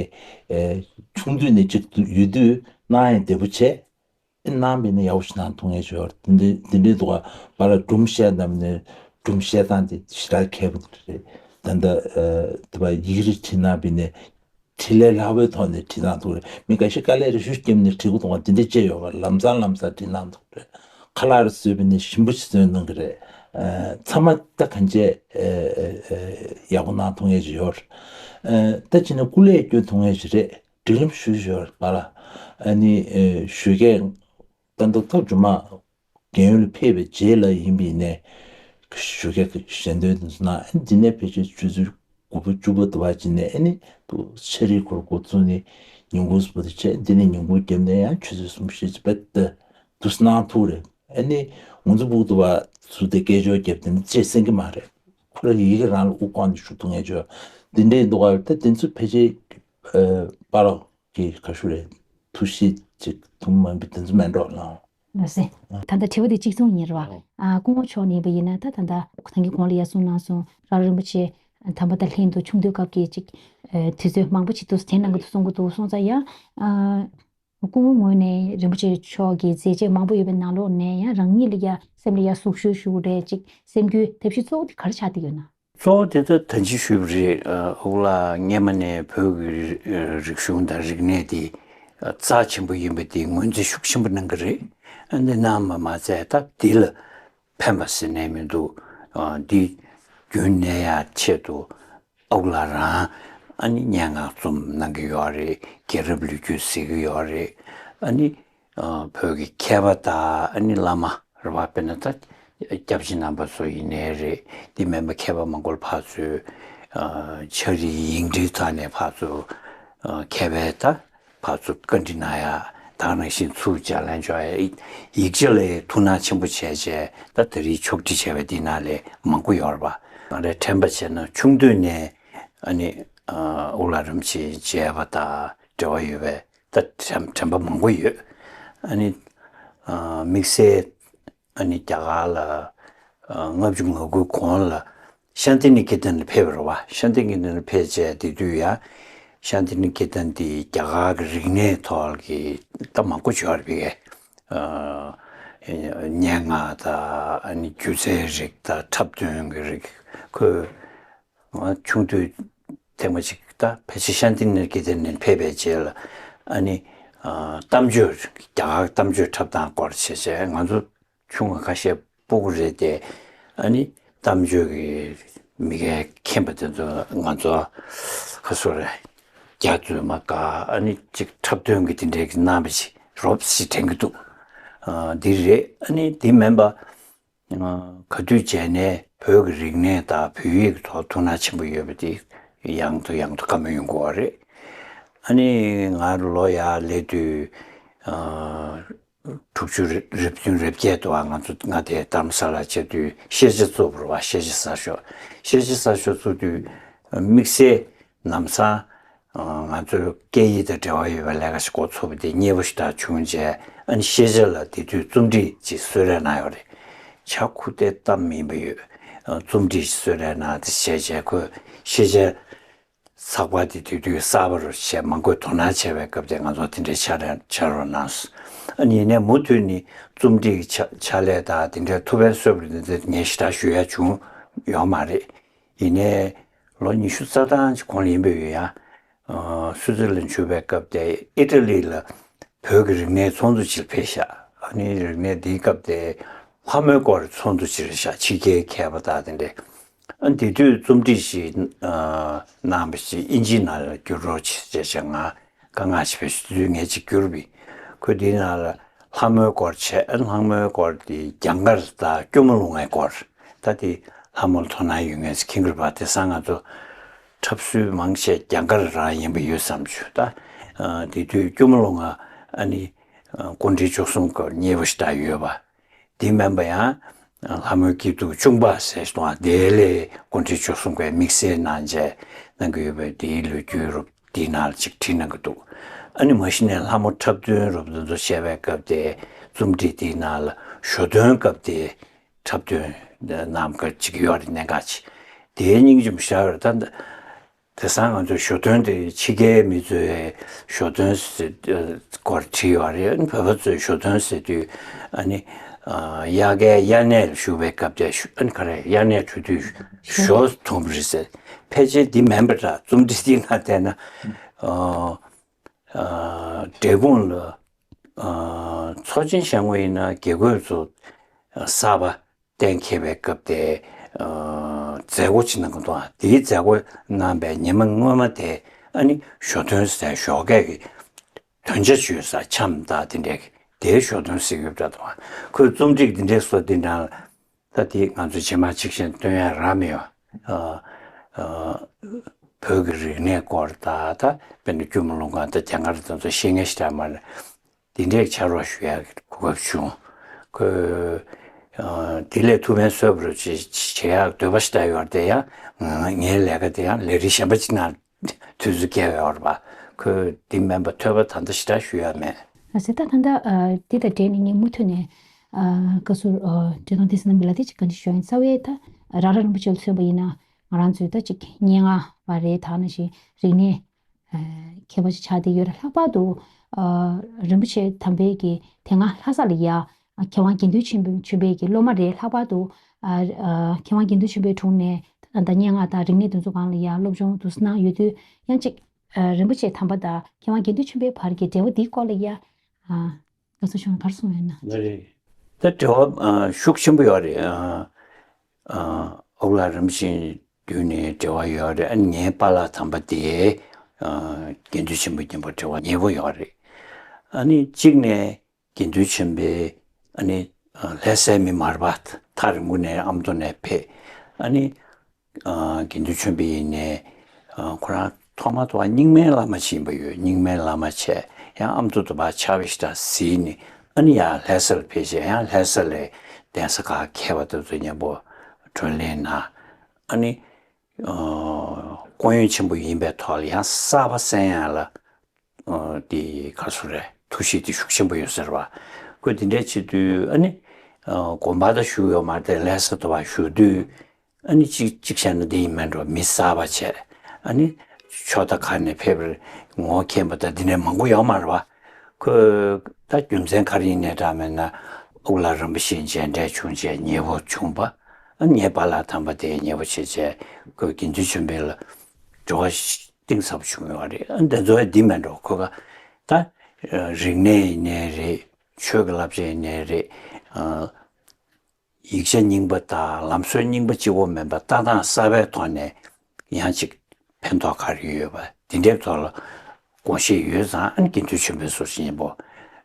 ཆུང་དུས་ནས་ཅིག་ཡོད་དུས་གནང་ཡ་བདེ་པོ་བྱས། ཨེ་གནང་བ་ཡིན་ན་ཡག་པོ་ཞིག་གནང་ཐུབ་མཁན་ཅིག་ཡོད་རེད། དེ་འདྲའི་དེ་འདྲའི་འདུག་ག་པཱ་ལགས་སྒྲུང་བཤད་གནང་བ་ནི་སྒྲུང་བཤད་སྟངས་དེ་ཞེ་དྲག་མཁས་པོ་རེད། ད་ལྟ་ཨ་དེ་བ་ཡིག་རིགས་བྲིས་གནང་བ་ཡིན་ན་བྲིས་ལས་སླ་བོའི་ཐོག་ནས་བྲིས་གནང་ཐུབ་རེད། མི་འགའ་ཤས་དཀའ་ལས་རེ་ཞུ་བརྒྱབ་ནས་བྲིས་གི་འདུག་ག་དེ་འདྲའི་ཅིག་ཡོད་པ། ལམ་སང་ལམ་སང་བྲིས་གནང་ཐུབ་རེད། ཁ་ལག་རེ་བཟོས་པ་ཡིན་ན་ཞིམ་པོ་ཞིག་བཟོས་གནང་གི་རེད། ཨ་ཚང་མ་ད་གང་ཅི་ཨ་ཨ་ཨ་ཡག་པོ་གནང་ཐུབ་མཁན་ཅིག་ཡོད་རེད། ཨ་ད་ཅི་ནས་སྐུ་ལས་སྐྱོན་ཐུབ་མཁན་ཞིག་རེད། སྒྲིག་ལམ་ཞུས་ཞོར་པཱ་ལགས་ཨ་ནི་ཨེ་ཞུ་མཁན་ད་ལྟ་ཐོག་རྒྱུ་མ་རྒན་ཡོལ་ལ་ཕེབས་པའི་རྗེས་ལ་ཡིན་པ་ཡིན་ནའི་ཞུ་མཁན་གྱི་ཞལ་འདོན་དེ་ཚོ་ནང་ཨ་ནི་འདི་ནས་ཕལ་ཆེར་ཆུ་ཚོད་དགུ་པ་བཅུ་པ་དུ་བ་ཅིག་ནས་ཨ་ནི་ཕྱག་བྲིས་ཁུར་འགོ་བཙུགས་ནས་ཉིན་གུང་ཙམ་པ་དེ་བྱས། འདི་ནས་ཉིན་གུང་བརྒྱབ་ནས་ཡང་ཆུ་ཚོད་གསུམ་བཞི་ཙམ་པ་དེ་དུས་གནང་ཐུབ་རེད། ཨ་ནི་ང་ཚོ་ཕྲུ་གུ་དུ་བ་ཚོ་དེ་སྐད་ཅོར་བརྒྱབ་དེ་ནི་ཅེས་གསན་གྱི་མ་རེད། ཁོ་རང་ཡི་གེ་རང་ལ་དབུགས་བཀང་ནས་ཞུ་ཐུབ་མཁན་ཅིག་འདི་འདྲའི་འདུག་ག་ད་དེ་ཚོ་ཕལ་ཆེར་ཨ་པཱ་ལགས་ཀྱི་ག་ཞུ་རེད། ཐུགས་གཤིས་ཅིག་ཐུན་མོང་མིན་པའི་དེ་ཚོ་མེད་འགྲོ་ལགས། ལགས་སེ། ད་ལྟ་དྲི་བ་དེ་གཅིག་མཚུངས་ཡིན་རེད་བ། ཨ་སྐུ་ངོ་མཆོག་ནས་ཡིན་པ་ཡིན་ན་ད་ད་ལྟ་ད་གིན་གོང་ལ་ཡར་གསུངས་གནང་སོང་། རང་རིན་པོ་ཆེ་དམ་པ་དང་ལྷན་དུ་ཆུང་དུས་སྐབས་ཀྱི་ཅིག་ཨ་དུས་ཚོད་མང་པོ་ཅིག་འདུག་དེ་གནང་གི་འདུག་གསུང་གི་འདུག་སོང་ཙང་ཡང་ཨ། སྐུ་ངོ་ངོས་ནས་རིན་པོ་ཆེ་མཆོག་གི་མཛད་རྗེས་མང་པོ་ཡོད་པའི་ནང་ལོགས་ནས་ཡང་རང་ཉིད་ལ་ཡ་སེམས་ལ་ཡ་ཟུག་ཞུགས་ཞུགས་རེད། ཅིག་སེམས་འགུལ་ཐེབས་གཞི་གཙོ་བོ་དེ་ག་རེ་ཆགས་བསྡད་ཡོད་ན། གཙོ་བོ་དེ་ད་ད་ཅི་ཞུས་པ་རེད། ཨ་དབུ་ལགས་སྔས་མ་ནས་བོད་ཀྱི་རིག་གཞུང་དང་རིག་གནས་དེ་རྩ་ཆེན་པོ་ཡིན་པ་དེ་ངོས་འཛིན་ཤུགས་ཆེན་པོ་གནང་གི་རེད། ཨ་འདི་གནང་བ་མ་ཚད་ད་འདི་ལ་ཕན་པ་ཟེར་ནས་མི་འདུག་ཨ་འདི་རྒྱུན་གནས་ཡ་ཆེད་དུ་ཨ་ཁུ་ལགས་རང་ཨ་ནི་སྙན་ངག་རྩོམ་གནང་གི་ཡོད་རེད། རྒྱལ་རབས་ལོ་རྒྱུས་གཟིགས་ཀྱི་ཡོད་རེད། ཨ་ནི་ཨ་བོད་ཀྱི་མཁས་པ་དང་ཨ་ནི་བླ་མ་རེད་བ། དཔེར་ན་ད་སྐྱབས་རྗེ་རྣམ་པ་ཚོ་ཡིན་ནའི་རེད། དེ་མིན་པ་མཁས་པ་མང་པོ་ལ་ཕར་ཚུར་ཨ་ཕྱག་བྲིས་ཡིག་འབྲེལ་ཐོག་ནས་ཕར་ཚུར་ཨ་མཁས་པའི་ད་ཕར་ཚུར་བཀའ་འདྲི་གནང་ཡ། ད་ག་ནང་བཞིན་ཚུར་ལྗགས་ལན་འཇོག་ཡ། ཡིག་ཆ་ལ་ཐུགས་སྣང་ཆེན་པོ་བྱས་བྱས་ད་ད་རེས་ཕྱོགས་སྒྲིག་བྱས་པ་འདི་ནང་ལས་མང་པོ་ཡོད་རེད་པ། ང་རའི་དྲན་པ་བྱས་ན་ཆུང་དུས་ནས་ཨ་ནི་ཨ་དབུ་ལགས་རིན་པོ་ཆེའི་མཇལ་བ་དང་འབྲེལ་བ་ཡོད་པའི་ད་དྲན་དྲན་པ་མང་པོ་ཡོད། ཨ་ནི་ཨ་དམིགས་བསལ་ཨ་ནི་རྒྱ་གར་ལ་ཨ་ལྔ་བཅུ་ང་དགུའི་གོང་ལ་ཤཱནྟི་ནི་ཀེ་ཏན་ལ་ཕེབས་པ་རེད་བ། ཤཱནྟི་ནི་ཀེ་ཏན་ལ་ཕེབས་བྱས་དེ་དུས་ཡང་ཤཱནྟི་ནི་ཀེ་ཏན་དེ་རྒྱ་གར་གྱི་རིག་གནས་ཐོག་གི་ད་མང་པོ་ཡོད་རེད་པས། ཨ་སྙན་ངག་དང་ཨ་ནི་སྒྱུ་རྩལ་རིགས་དང་འཁྲབ་སྟོན་གྱི་རིགས། ཁོས་ང་ཆུང་དུས་ཐེངས་མ་གཅིག་ད་ཕལ་ཆེར་ཤཱནྟི་ནི་ཀེ་ཏན་ནས་ཕེབས་པའི་རྗེས་ལ་ཨ་ནི་ གཏམ་བརྗོད་རྒྱ་གར་གཏམ་བརྗོད་འཁྲབ་སྟངས་སྐོར་བྱས་བྱས་ང་ཚོ་ཆུང་ང་ཁ་ཤས་སྤུ་གུ་རེད་དེ། ཨ་ནི་གཏམ་བརྗོད་ཀྱི་མི་སྒེར་མཁྱེན་པ་དེ་ཚོ་ང་ཚོ་ཁ་སོ་རེ་རྒྱ་མཚོས་མ་དགའ། ཨ་ནི་ཅིག་འཁྲབ་སྟོན་གྱི་དེ་འདྲའི་གི་རྣམ་པ་ཞིག་རོབ་ཞིག་དྲན་གྱི་འདུག་འདི་རེད། ཨ་ནི་འདི་མིན་པ། ག་དུས་བྱས་ནས་བོད་ཀྱི་རིག་གནས་དང་བོད་ཡིག་གི་ཐོག་ཐུགས་སྣང་ཆེན་པོ་ཡོད་པ་དེ་ཡང་དུ་ཡང་དུ་བཀའ་མོལ་ཡོང་གི་ཡོད་རེད། ཨ་ནི་ང་ལོ་ཡར་སླེབས་དུས་དྲུག་ཅུ་རེ་བདུན་རེ་བརྒྱད་དུ་ང་ཚོ་ང་དེ་རྡ་རམ་ས་ལ་བྱས་དུས་ཤེས་བྱ་བཙུགས་པ་རེད་བ། ཤེས་བྱ་གསར་ཤོག་ཤེས་བྱ་གསར་ཤོག་བཙུགས་དུས་དམིགས་བསལ་ལམ་སང་ང་ཚོའི་སྐད་ཡིག་དང་འབྲེལ་བ་ཡོད་པའི་ལས་ཀ་ཞིག་འགོ་ཚུགས་པ་དེ་མཉེས་པོ་ཞིག་ད་བྱུང་རྗེས། ཨ་ནི་ཤེས་བྱ་ལ་དེ་དུས་རྩོམ་སྒྲིག་ཅིག་གསོལ་རས་གནང་ཡོད་རེད། བྱ་ཁུ་ཏའི་གཏམ་ཡིན་པ་ཡོད། རྩོམ་སྒྲིག་ཅིག་གསོལ་རས་གནང་དེ་བྱས་རྗེས་ཁོས་ཤེས་བྱ་ཚགས་པར་དེ་དུས་དུས་གསར་པ་རུ་བྱས་མང་པོས་དོ་སྣང་བྱས་པའི་སྐབས་དེ་ང་ཚོ་དེ་འདྲའི་ཕྱག་ལས་ཕྱག་རོགས་གནང་སོང་། ཨ་ནི་ཡིན་ནའི་མུ་མཐུད་ནས་རྩོམ་སྒྲིག་གི་ཕྱག་ཕྱག་ལས་དང་དེ་འདྲའི་ཐུགས་ཕན་གསོས་པ་རེད་འདི་ངས་ཞེ་དྲག་ཞུ་ཡ་བྱུང་ཡོད་མ་རེད། ཡིན་ནའི་ལོ་ཉི་ཤུ་རྩ་གྲངས་ཅིག་གོང་ལ་ཡིན་པའི་ཡོད་ཡ། སུའུ་ཙེར་ལན་བཞུགས་པའི་སྐབས་དེ་ཨི་ཊ་ལི་ལ་བོད་ཀྱི་རིག་གནས་ཚོགས་འདུ་ཅིག་ཕེབས་ཤག་ཨ་ནི་རིག་གནས་འདིའི་སྐབས་དེ་ལྷ་མོའི་སྐོར་ཚོགས་འདུ་ཅིག་རེད་ཤག་ཕྱི་རྒྱལ་མཁས་པ་དག་དེ་འདྲས། ཨ་དེ་དུས་རྩོམ་སྒྲིག་ཞིག་གནང་བ་ཞིག་ཨིན་ཇིའི་ནང་ལ་བསྒྱུར་རོགས་བྱེད་ཅེས་ང་བཀའ་མངགས་ཤིག་ཕེབས་ཤིག་དུས་ངས་ཅིག་བསྒྱུར་བས། ཁོས་དེའི་ནང་ལ་ལྷ་མོའི་སྐོར་བྱས། ཨ་ལྷ་མོའི་སྐོར་དེ་རྒྱ་མཁར་དང་སྐྱོར་མོ་ལུང་བའི་སྐོར། ད་དེ་ལྷ་མོར་དོ་སྣང་ཡོད་མཁན་ཟེར་མཁན་གྱི་རེད་པ། དེང་སང་ང་ཚོ་འཁྲབ་སྲོལ་མང་ཆེ་རྒྱ་མཁར་རང་ཡིན་པ་ཡོད་བསམ་བྱུང་། ད་དེ་དུས་སྐྱོར་མོ་ལུང་བ་ཨ་ནི་སྐུ་ཕྲེང་བཅུ་གསུམ་སྐོར་མཉེས་པོ་ཞེ་དྲག་ཡོད་པ། དེ་མིན་པ་ཡང་ལྷ་མོའི་སྐྱིད་སྡུག་གཅུང་པ་ཟེར་གཏོང་བ་དེ་ལས་སྐུ་ཕྲེང་བཅུ་གསུམ་པའི་དམིགས་བསལ་གནང་བྱས་གནང་གི་ཡོད་པའི་དེའི་ལོ་རྒྱུས་རུ་དེའི་ནང་ལ་ཅིག་བྲིས་གནང་གི་འདུག་ཨ་ནི་མ་གཞི་ནས་ལྷ་མོ་འཁྲབ་སྟོན་རུ་དེ་ཚོ་བྱས་པའི་སྐབས་དེ་རྩོམ་སྒྲིག་དེའི་ནང་ལ་ཞོ་སྟོན་སྐབས་དེ་འཁྲབ་སྟོན་གནང་གི་ཅིག་ཡོད་རེད། གནད་འགག་ཅིག་དེའི་སྙིང་རྗེ་མོ་ཞེ་དྲག་རེད། ད་དེང་སང་ང་ཚོའི་ཞོ་སྟོན་དེ་ཕྱི་རྒྱལ་མི་ཚོས་ཞོ་སྟོན་ཟེར་སྐོར་བྲིས་ཡོད་རེད། ཨ་ནི་བོད་པ་ཚོས་ཞོ་སྟོན་ཟེར་དུས་ཨ་ནི་དབྱར་ཁའི་དབྱར་གནས་ལ་བཞུགས་པའི་སྐབས་དེ་ཨ་ནི་ག་རེ་དབྱར་གནས་གྲོལ་དུས་ཞོ་འཐུང་བ་རེད་ཟེར། ཕལ་ཆེར་འདི་མིན་པ་འདྲ། རྩོམ་སྒྲིག་འདི་ནང་བལྟས་ན་འབྲས་སྤུངས་ལ་མཚོ་ཆེན་ཞལ་ངོ་ཡིན་ན་དགེ་བསྐོས་ཚོ་གསར་པ་གཏན་འཁེལ་བའི་སྐབས་དེ་མཛད་སྒོ་ཅིག་གནང་གི་འདུག་དེའི་མཛད་སྒོ་གནང་པའི་ཉི་མ་སྔོན་མ་དེ་ཨ་ནི་ཞོ་སྟོན་ཟེར་ཞོགས་ཀས་ཀྱི་དོན་བྱ་ཅིག་ཡོད་ས། འཆམ་དང་དེ་འདྲའི་དེའི་ཞོ་སྟོན་ཟེར་གྱི་ཡོད་པ་འདྲ་འདུག་ཁོས་རྩོམ་སྒྲིག་འདི་འདྲའི་བཟོ་འདི་འདྲ་ད་དེ་ང་ཚོ་རྗེས་མ་གཅིག་བྱས་ནས་སྟོན་ཡ་རག་མེད་པ། བོད་ཀྱི་རིག་གནས་སྐོར་དང་ད་དཔེར་ན་སྐྱོར་མོ་ལུང་བ་དང་རྒྱ་མཁར་དེ་ཚོ་ཤེས་མཁན་ཞིག་འདྲ་མ་རེད། དེ་འདྲས་ཕྱག་རོགས་ཞུ་ཡག་གོ་སྐབས་བྱུང་། ཁོས་དེ་ལས་ཐུགས་ཕན་གསོས་པ་རུ་བྱེད་ཡག་འདོད་པ་ཞིག་ད་ཡོད་རེད། དེ་ཡང་ངའི་ལས་ཀ་དེ་ཡང་ལས་རིགས་གཞན་པ་ཅིག་ནང་དུས་ཚོད་བསྐྱལ་ཡོད་རེད་པ། ཁོས་དེ་མིན་པ་ཐོས་པ་ད་ལྟ་ཞེ་དྲག་ཞུ་ཡག་མེད། ཟེར་ད་ད་ལྟ་འདི་དང་འབྲེལ་ནས་ངས་མུ་མཐུད་ནས་བཀའ་ཟུར་བཀྲས་མཐོང་བསྟན་འཛིན་རྣམ་པ་ལ་དེ་ཅིག་བཀའ་འདྲི་ཞུ་ཡ་ཡིན། རྩ་བའི་ད་རང་རང་རིན་པོ་ཆེ་ལ་མཚོན་པ་ཡིན་ན་ང་རང་ཚོའི་ད་ཅིག་སྙན་ངག་པ་རེད། ད་ནང་བཞིན་རིག་གནས་མཁས་པ་ཅིག་ཆགས་བསྡད་ཡོད་རེད། ལྷག་པར་དུ་རིན་པོ་ཆེ་དམ་པའི་གི་དེ་སྔ་ལྷ་ས་ལ་ཡ་མཁས་དབང་དགེ་འདུན་ཆོས་འཕེལ་གྱི་སློབ་མ་རེད། ལྷག་པར་དུ་མཁས་དབང་དགེ་འདུན་ཆོས་འཕེལ་དྲུང་ནས་ད་སྙན་ངག་དང་རིག་གནས་འདི་ཚོ་སྒང་ལ་ཡ་སློབ་སྦྱོང་དུ་གནང་ཡོད་དུས་ཡང་ཅིག་རིན་པོ་ཆེ་དམ་པ་དང་མཁས་དབང་དགེ་འདུན་ཆོས་འཕེལ་བར་གྱི་འབྲེལ་བ་འདིའི་སྐོར་ལ་ཡ་བཀའ་ཟུར་མཆོག་ནས་ག་རེ་གསུང་ཡོད་ན། ད་འབྲེལ་བ་ཤུགས་ཆེན་པོ་ཡོད་རེད། ཨོ་ལགས་རིན་པོ་ཆེ་བརྒྱུད་ནས་འབྲེལ་བ་ཡོད་རེད། ཨ་ནི་ངའི་པཱ་ལགས་དམ་པ་དེ་དགེ་འདུན་ཆོས་འཕེལ་མཉམ་པོ་འབྲེལ་བ་ཉེ་པོ་ཡོད་རེད། ཨ་ནི་གཅིག་ནས་དགེ་འདུན་ཆོས་འཕེལ་ཨ་ནི་ལྷ་སའི་མི་མ་རེད་པ། ཐག་རིང་པོ་ནས་ཨ་མདོ་ནས་ཕེབས། ཨ་ནི་དགེ་འདུན་ཆོས་འཕེལ་ཡིན་ནས་ཁོ་རང་ཐོག་མ་ཐོག་རྙིང་མའི་བླ་མ་ཅིག་ཡིན་པ་ཡོད། རྙིང་མའི་བླ་མ་བྱས་ཡང་ཨ་མདོ་དུ་ཕར་ཕྱག་དཔེ་ཞེ་དྲག་གཟིགས་ནས་ཨ་ནི་ཡང་ལྷ་ས་ལ་ཕེབས་བྱས་ཡང་ལྷ་ས་ལ་གདན་ས་ཁག་མཁས་པ་དེ་ཚོ་མཉམ་པོ་བགྲོ་གླེང་གནང་། ཨ་ནི་སྐུ་ཡོན་ཆེན་པོ་ཡིན་པའི་ཐོག་ལ་ཡང་གསར་པ་གསན་ཡག་ལ་དེ་ག་སུ་རེད། ཐུགས་གཤིས་དེ་ཤུགས་ཆེན་པོ་ཡོད་ཟེར་བ། ཁོས་དེ་འདྲས་བྱེད་དུས་ཨ་ནི་དགོན་པ་ད་བཞུགས་ཡོད་མ་རེད་དེ་ལྷ་ས་དུ་ཕར་བཞུགས་དུས་ཨ་ནི་གཅིག་གཅིག་བྱས་ན་འདི་ཡིན་མིན་འགྲོ་མི་གསར་པ་བྱས། ཨ་ནི་ཕྱོགས་མཐའ་ཁག་ནས་ཕེབས་པར་ངོ་མཁྱེན་པ་དང་འདི་འདྲས་མང་པོ་ཡོད་མ་རེད་བ། ཁོས་ད་རྒྱུ་མཚན་ག་རེ་ཡིན་ནའི་འདྲ་མིན་ན་ཨོ་ལགས་རིན་པོ་ཆེ་མཇལ་འཕྲད་བྱུང་བྱས་ཉེ་པོ་བྱུང་བ། ཨ་ངའི་པཱ་ལགས་དམ་པ་དེ་ཉེ་པོ་བྱས་བྱས་ཁོས་དགེ་འདུན་ཆོས་འཕེལ་ལ་འབྲེལ་བ་གཏིང་ཟབ་པོ་བྱུང་ཡོད་རེད། ཨ་འདི་ཚོ་འདི་མིན་འགྲོ་ཁོ་ག་ད་ རིག་གནས་ཡིན་ནའི་རེད། ཆོས་ཀྱི་བསླབ་བྱ་ཡིན་ནའི་རེད། ཡིག་ཆ་རྙིང་པ་དང་ལམ་སྲོལ་རྙིང་པ་གཅིག་པོ་མིན་པ་ལྟ་སྟངས་གསར་པའི་ཐོག་ནས་ཡང་ཅིག་ཕན་ཐོགས་ག་རེ་ཡོད་པ་དེ་འདྲའི་ཐོག་ལ་དགོངས་བཞེས་ཡོད་ཙང་། ཨ་ནི་དགེ་འདུན་ཆོས་འཕེལ་སོགས་ཀྱི་མཉམ་པོ་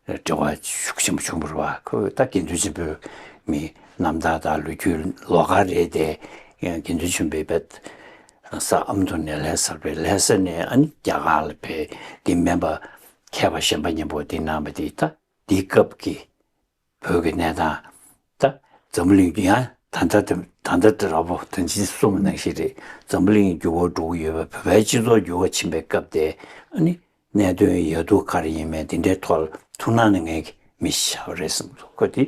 འབྲེལ་བ་ཤུགས་ཆེན་པོ་བྱུང་བ་རེད་བ། ཁོས་ད་དགེ་འདུན་ཆོས་འཕེལ་མི་རྣམ་ཐར་དང་ལོ་རྒྱུས་ལོགས་ཀ་རེད་དེ། དགེ་འདུན་ཆོས་འཕེལ་པས་ས་ཨ་མདོ་ནས་ལྷ་ས་རེད། ལྷ་ས་ནས་ཨ་ནི་རྒྱ་གར་ལ་ཕེབས། དེ་མིན་པ་མཁས་པ་གཞན་པ་མཉམ་པོ་དེ་གནང་བ་དེ། ད་དེའི་སྐབས་ཀྱི་བོད་ཀྱི་གནས་སྟངས། ད་འཛམ་བུ་གླིང་ཡང་ད་ལྟ་དེ་ད་ལྟ་དེ་ར་བོ་དོན་ཆེན་གསུམ་ནང་བཞིན་རེད། འཛམ་བུ་གླིང་འགྱུར་བ་འགྲོ་གི་ཡོད་པ། བོད་པའི་སྤྱི་ཚོགས་འགྱུར་བ་ཕྱིན་པའི་སྐབས་དེ། ཨ་ནི་གནད་དོན་ཡ་རྡུལ་ག་རེ་ཡིན་མིན་དེ་འདྲའི་ཐོག་ལ་ཐུགས་སྣང་གནང་མཁན་གྱི་མི་ཞིག་ཆགས་པ་རེད་བསམ་སོང་། ཁོ་དེ་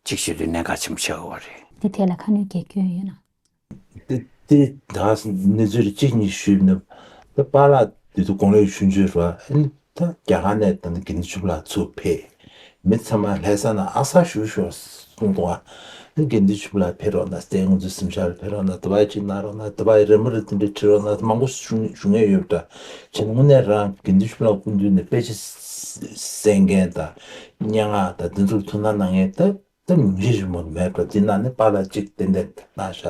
གཅིག་བྱེད་དུས་གནད་འགག་ཆེན་པོ་ཆགས་ཡོད་པ་རེད། དེ་ཐད་ལ་ཁ་སྣོན་གལ་སྐྱོན་ཡོད་ན། དེ་དེ་ད་གནས་ཚུལ་གཅིག་གཉིས་ཞུས་ན། ད་པཱ་ལགས་དེ་ཚོ་དགུང་ལོ་ཆུང་ཆུང་རེད་བ། ཨ་ནི་ད་རྒྱ་གར་ནས་ད་ནི་དགེ་འདུན་ཆོས་འཕེལ་ལགས་ཚུར་ཕེབས། མི་ཚང་མ་ལྷ་ས་ནང་ཨ་གསར་ཞུ་ཤོག་གསུངས་འདུག་བ། ཨ་ནི་དགེ་འདུན་ཆོས་འཕེལ་ལགས་ཕེབས་རོགས་གནང་། དེ་ང་ཚོའི་གཟིམ་ཤག་ལ་ཕེབས་རོགས་གནང་། དེ་བ་ཅིག་གནང་རོགས་གནང་། དེ་བ་རི་མོ་རེ་དེ་འདྲ་བྲིས་རོགས་གནང་། མང་པོ་ཞུ་ཞུ་མཁན་ཡོད་པ་འདྲ། བྱས་ན་དངོས་གནས་རང་དགེ་འདུན་ཆོས་འཕེལ་ལགས་སྐུ་མདུན་ནས་དཔེ་ཆ་གསན་མཁན་དང་། སྙན་ངག་དང་དེ་ཚོར་ཐུགས་སྣང་གནང་མཁན་ད། ད་མིང་གཞི་རིང་མོ་མེད་པ། དེ་ནང་ནས་པཱ་ལགས་གཅིག་ཏན་ཏན་གནང་ཤག་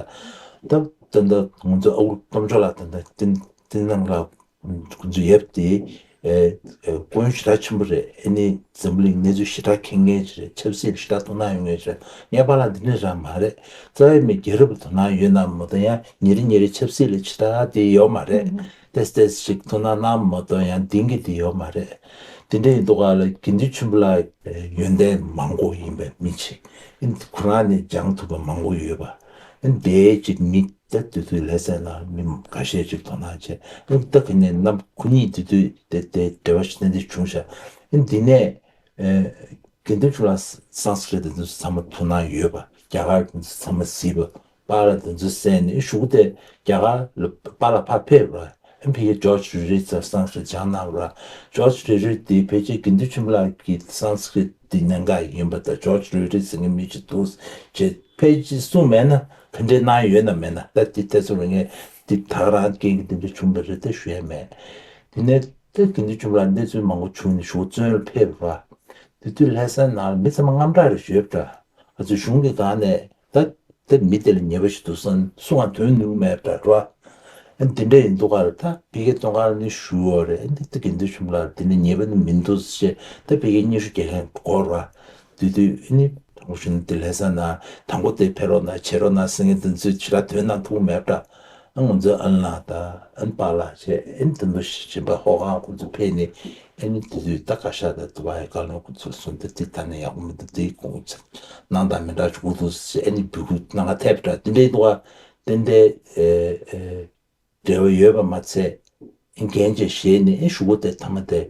ད་ད་ལྟ་ང་ཚོ་ཨ་ཁུ་སྟོབས་འབྱོར་ལགས། ད་ལྟ་དེ་དེ་ནང་ལ་ཁོང་ཚོ་ཡོད་དེ། ཨེ་ཨེ་སྐུ་ཡོན་ཞེ་དྲག་ཆེན་པོ་རེད། ཨ་ནི་འཛམ་བུ་གླིང་གནས་ཚུལ་ཞེ་དྲག་མཁྱེན་མཁན་ཅིག་རེད། ཆབ་སྲིད་ལ་ཞེ་དྲག་དོ་སྣང་ཡོད་མཁན་ཅིག་རེད། ངས་པཱ་ལགས་འདི་འདྲ་རང་མ་རེད། རྩ་བའི་མི་རྒྱལ་རབས་ལ་དོ་སྣང་ཡོད་ན་མ་གཏོགས། ཡང་ཉིན་རེ་ཉིན་རེ་ཆབ་སྲིད་ལ་ཞེ་དྲག་དེ་ཡོད་མ་རེད། ཏེས་ཏེས་ཞིག་ཐུགས་སྣང་གནང་མ་གཏོགས་ཡང་གཏིང་གི་དེ་ཡོད་མ་རེད། དེ་འདྲ་ཡིན་དུས་ག་ལ་དགེ་འདུན་ཆོས་འཕེལ་ལགས་ཡོན་ཏན་མང་པོ་ཡིན་པའི་མི་ཅིག་ཁོ་རང་ནས་སྦྱང་ཐུབ་པ་མང་པོ་ཡོད་པ། དེ་ཅིག་མི་ད་དེ་དུས་ལྷ་སའི་ནང་མི་ཁ་ཤས་ཅིག་དོ་སྣང་བྱས། ད་ག་ནས་ནམ་ཁོ་གཉིས་དེ་དུས་དེ་དེ་འབྲེལ་བ་ཞིག་ཏན་ཏན་བྱུང་ཤག་འདི་ནས་དགེ་འདུན་ཆོས་འཕེལ་ལགས་སཾ་སྐྲྀཏ་དེ་ཚོ་ཚང་མ་ཐུགས་སྣང་ཡོད་པ། རྒྱ་གར་དེ་ཚོ་ཚང་མ་གཟིགས་པ། པཱ་ལགས་དེ་ཚོ་གསན་ནས་གཞུག་གུ་དེ་རྒྱ་གར་ལ་པཱ་ལགས་ཕར་ཕེབས་ར། ཨ་ནི་ཕ་གིར་ཇོརྗ་རི་རི་ཙམ་སཾ་སྐྲྀཏ་སྦྱངས་གནང་ར། ཇོརྗ་རི་རི་དེ་ཕལ་ཆེར་དགེ་འདུན་ཆོས་འཕེལ་ལགས་ཀྱི་སཾ་སྐྲྀཏ་དེ་གནད་འགག་ཡིན་པ་དང་། ཇོརྗ་རི་རི་ཟེར་མཁན་མི་ཅིག་འདུག་ཅེས་ཕལ་ཆེར་གསུངས་མེད་ན། ག་འདྲས་གནང་ཡོད་ན་མེད་ན། ད་དེ་ཐད་ཚོ་ལ་ངས་དེ་ད་ག་རང་རྐྱེན་གྱིས་དེ་འདྲ་བྱུང་བ་རེད་ད་ཞུ་ཡ་མེད། དེ་ནས་ད་དགེ་འདུན་ཆོས་འཕེལ་ལགས་གནས་ཚུལ་མང་པོ་བྱུང་ནས་གཞུག་བཙོན་ལ་ཕེབས་པ། དེ་དུས་ལྷ་སའི་ནང་ལ་མི་ཚང་མ་དངངས་སྐྲག་རེ་ཞུས་པ་འདྲ། ང་ཚོ་གཞུང་གི་སྒང་ནས་ད་ད་མི་དེ་ལ་ཉེས་པ་ཞིག་འདུག་བསམ་སུ་ཡང་དོན་ནུས་མེད་པ་འདྲ་རོ། ཨ་ནི་དེ་འདྲ་ཡིན་དུས་ག་ལ་ད་ཕ་གིར་བཙོན་ཁང་ནས་ཞུ་བ་རེད། ཨ་ནི་ད་དགེ་འདུན་ཆོས་འཕེལ་ལགས་དེ་ནས་ཉེས་པ་ནི་མི་འདུག་ཟེར། ད་ཕ་གིར་སྙན་ཞུ་རྒྱག་མཁན་སྐོར་ར། དེ་དུས་ཨ་ནི་དང་པོ་ཞུ་ན་དེ་ལྷ་སའི་ནང་དང་པོ་དེ་ཕེབས་རོགས་གནང་། བྱེད་རོགས་གནང་ཟེར་མཁན་དེ་ཚོས་ཞེ་དྲག་དོན་གནང་ཐུབ་མེད་པ་འདྲ། ཨ་ང་ཚོའི་ཨ་ལགས་དང་ཨ་ནི་པཱ་ལགས་བྱས། ཨ་ནི་དེ་ཚོ་གཞན་པ་ཧོ་ཁང་ཁོང་ཚོ་ཕེབས་ནས། ཨ་ནི་དེ་དུས་ད་བཀའ་ཤག་དང་དེ་བ་ཡི་བཀའ་བློན་ཁོང་ཚོ་གསུངས་ཏེ། དེ་ད་ནི་ཡག་པོ་མི་འདུག་དེ་ཁོང་ཚོ་གནང་དང་མི་འདྲ་བྱུང་འདུག་ཟེར། ཨ་ནི་འབོད་སྐུལ་གནང་ག་ཐད་པ་འདྲ་དེ་འདྲའི་འདུག་ག་དེ་འདྲའི་ཨེ་ཨེ་འབྲེལ་བ་ཡོད་པ་མ་ཚད། ཨ་ནི་འགན་བཅས་བཞེས་ནས། ཨ་ནི་གཞུག་གུ་དེ་མཐའ་མ་དེ་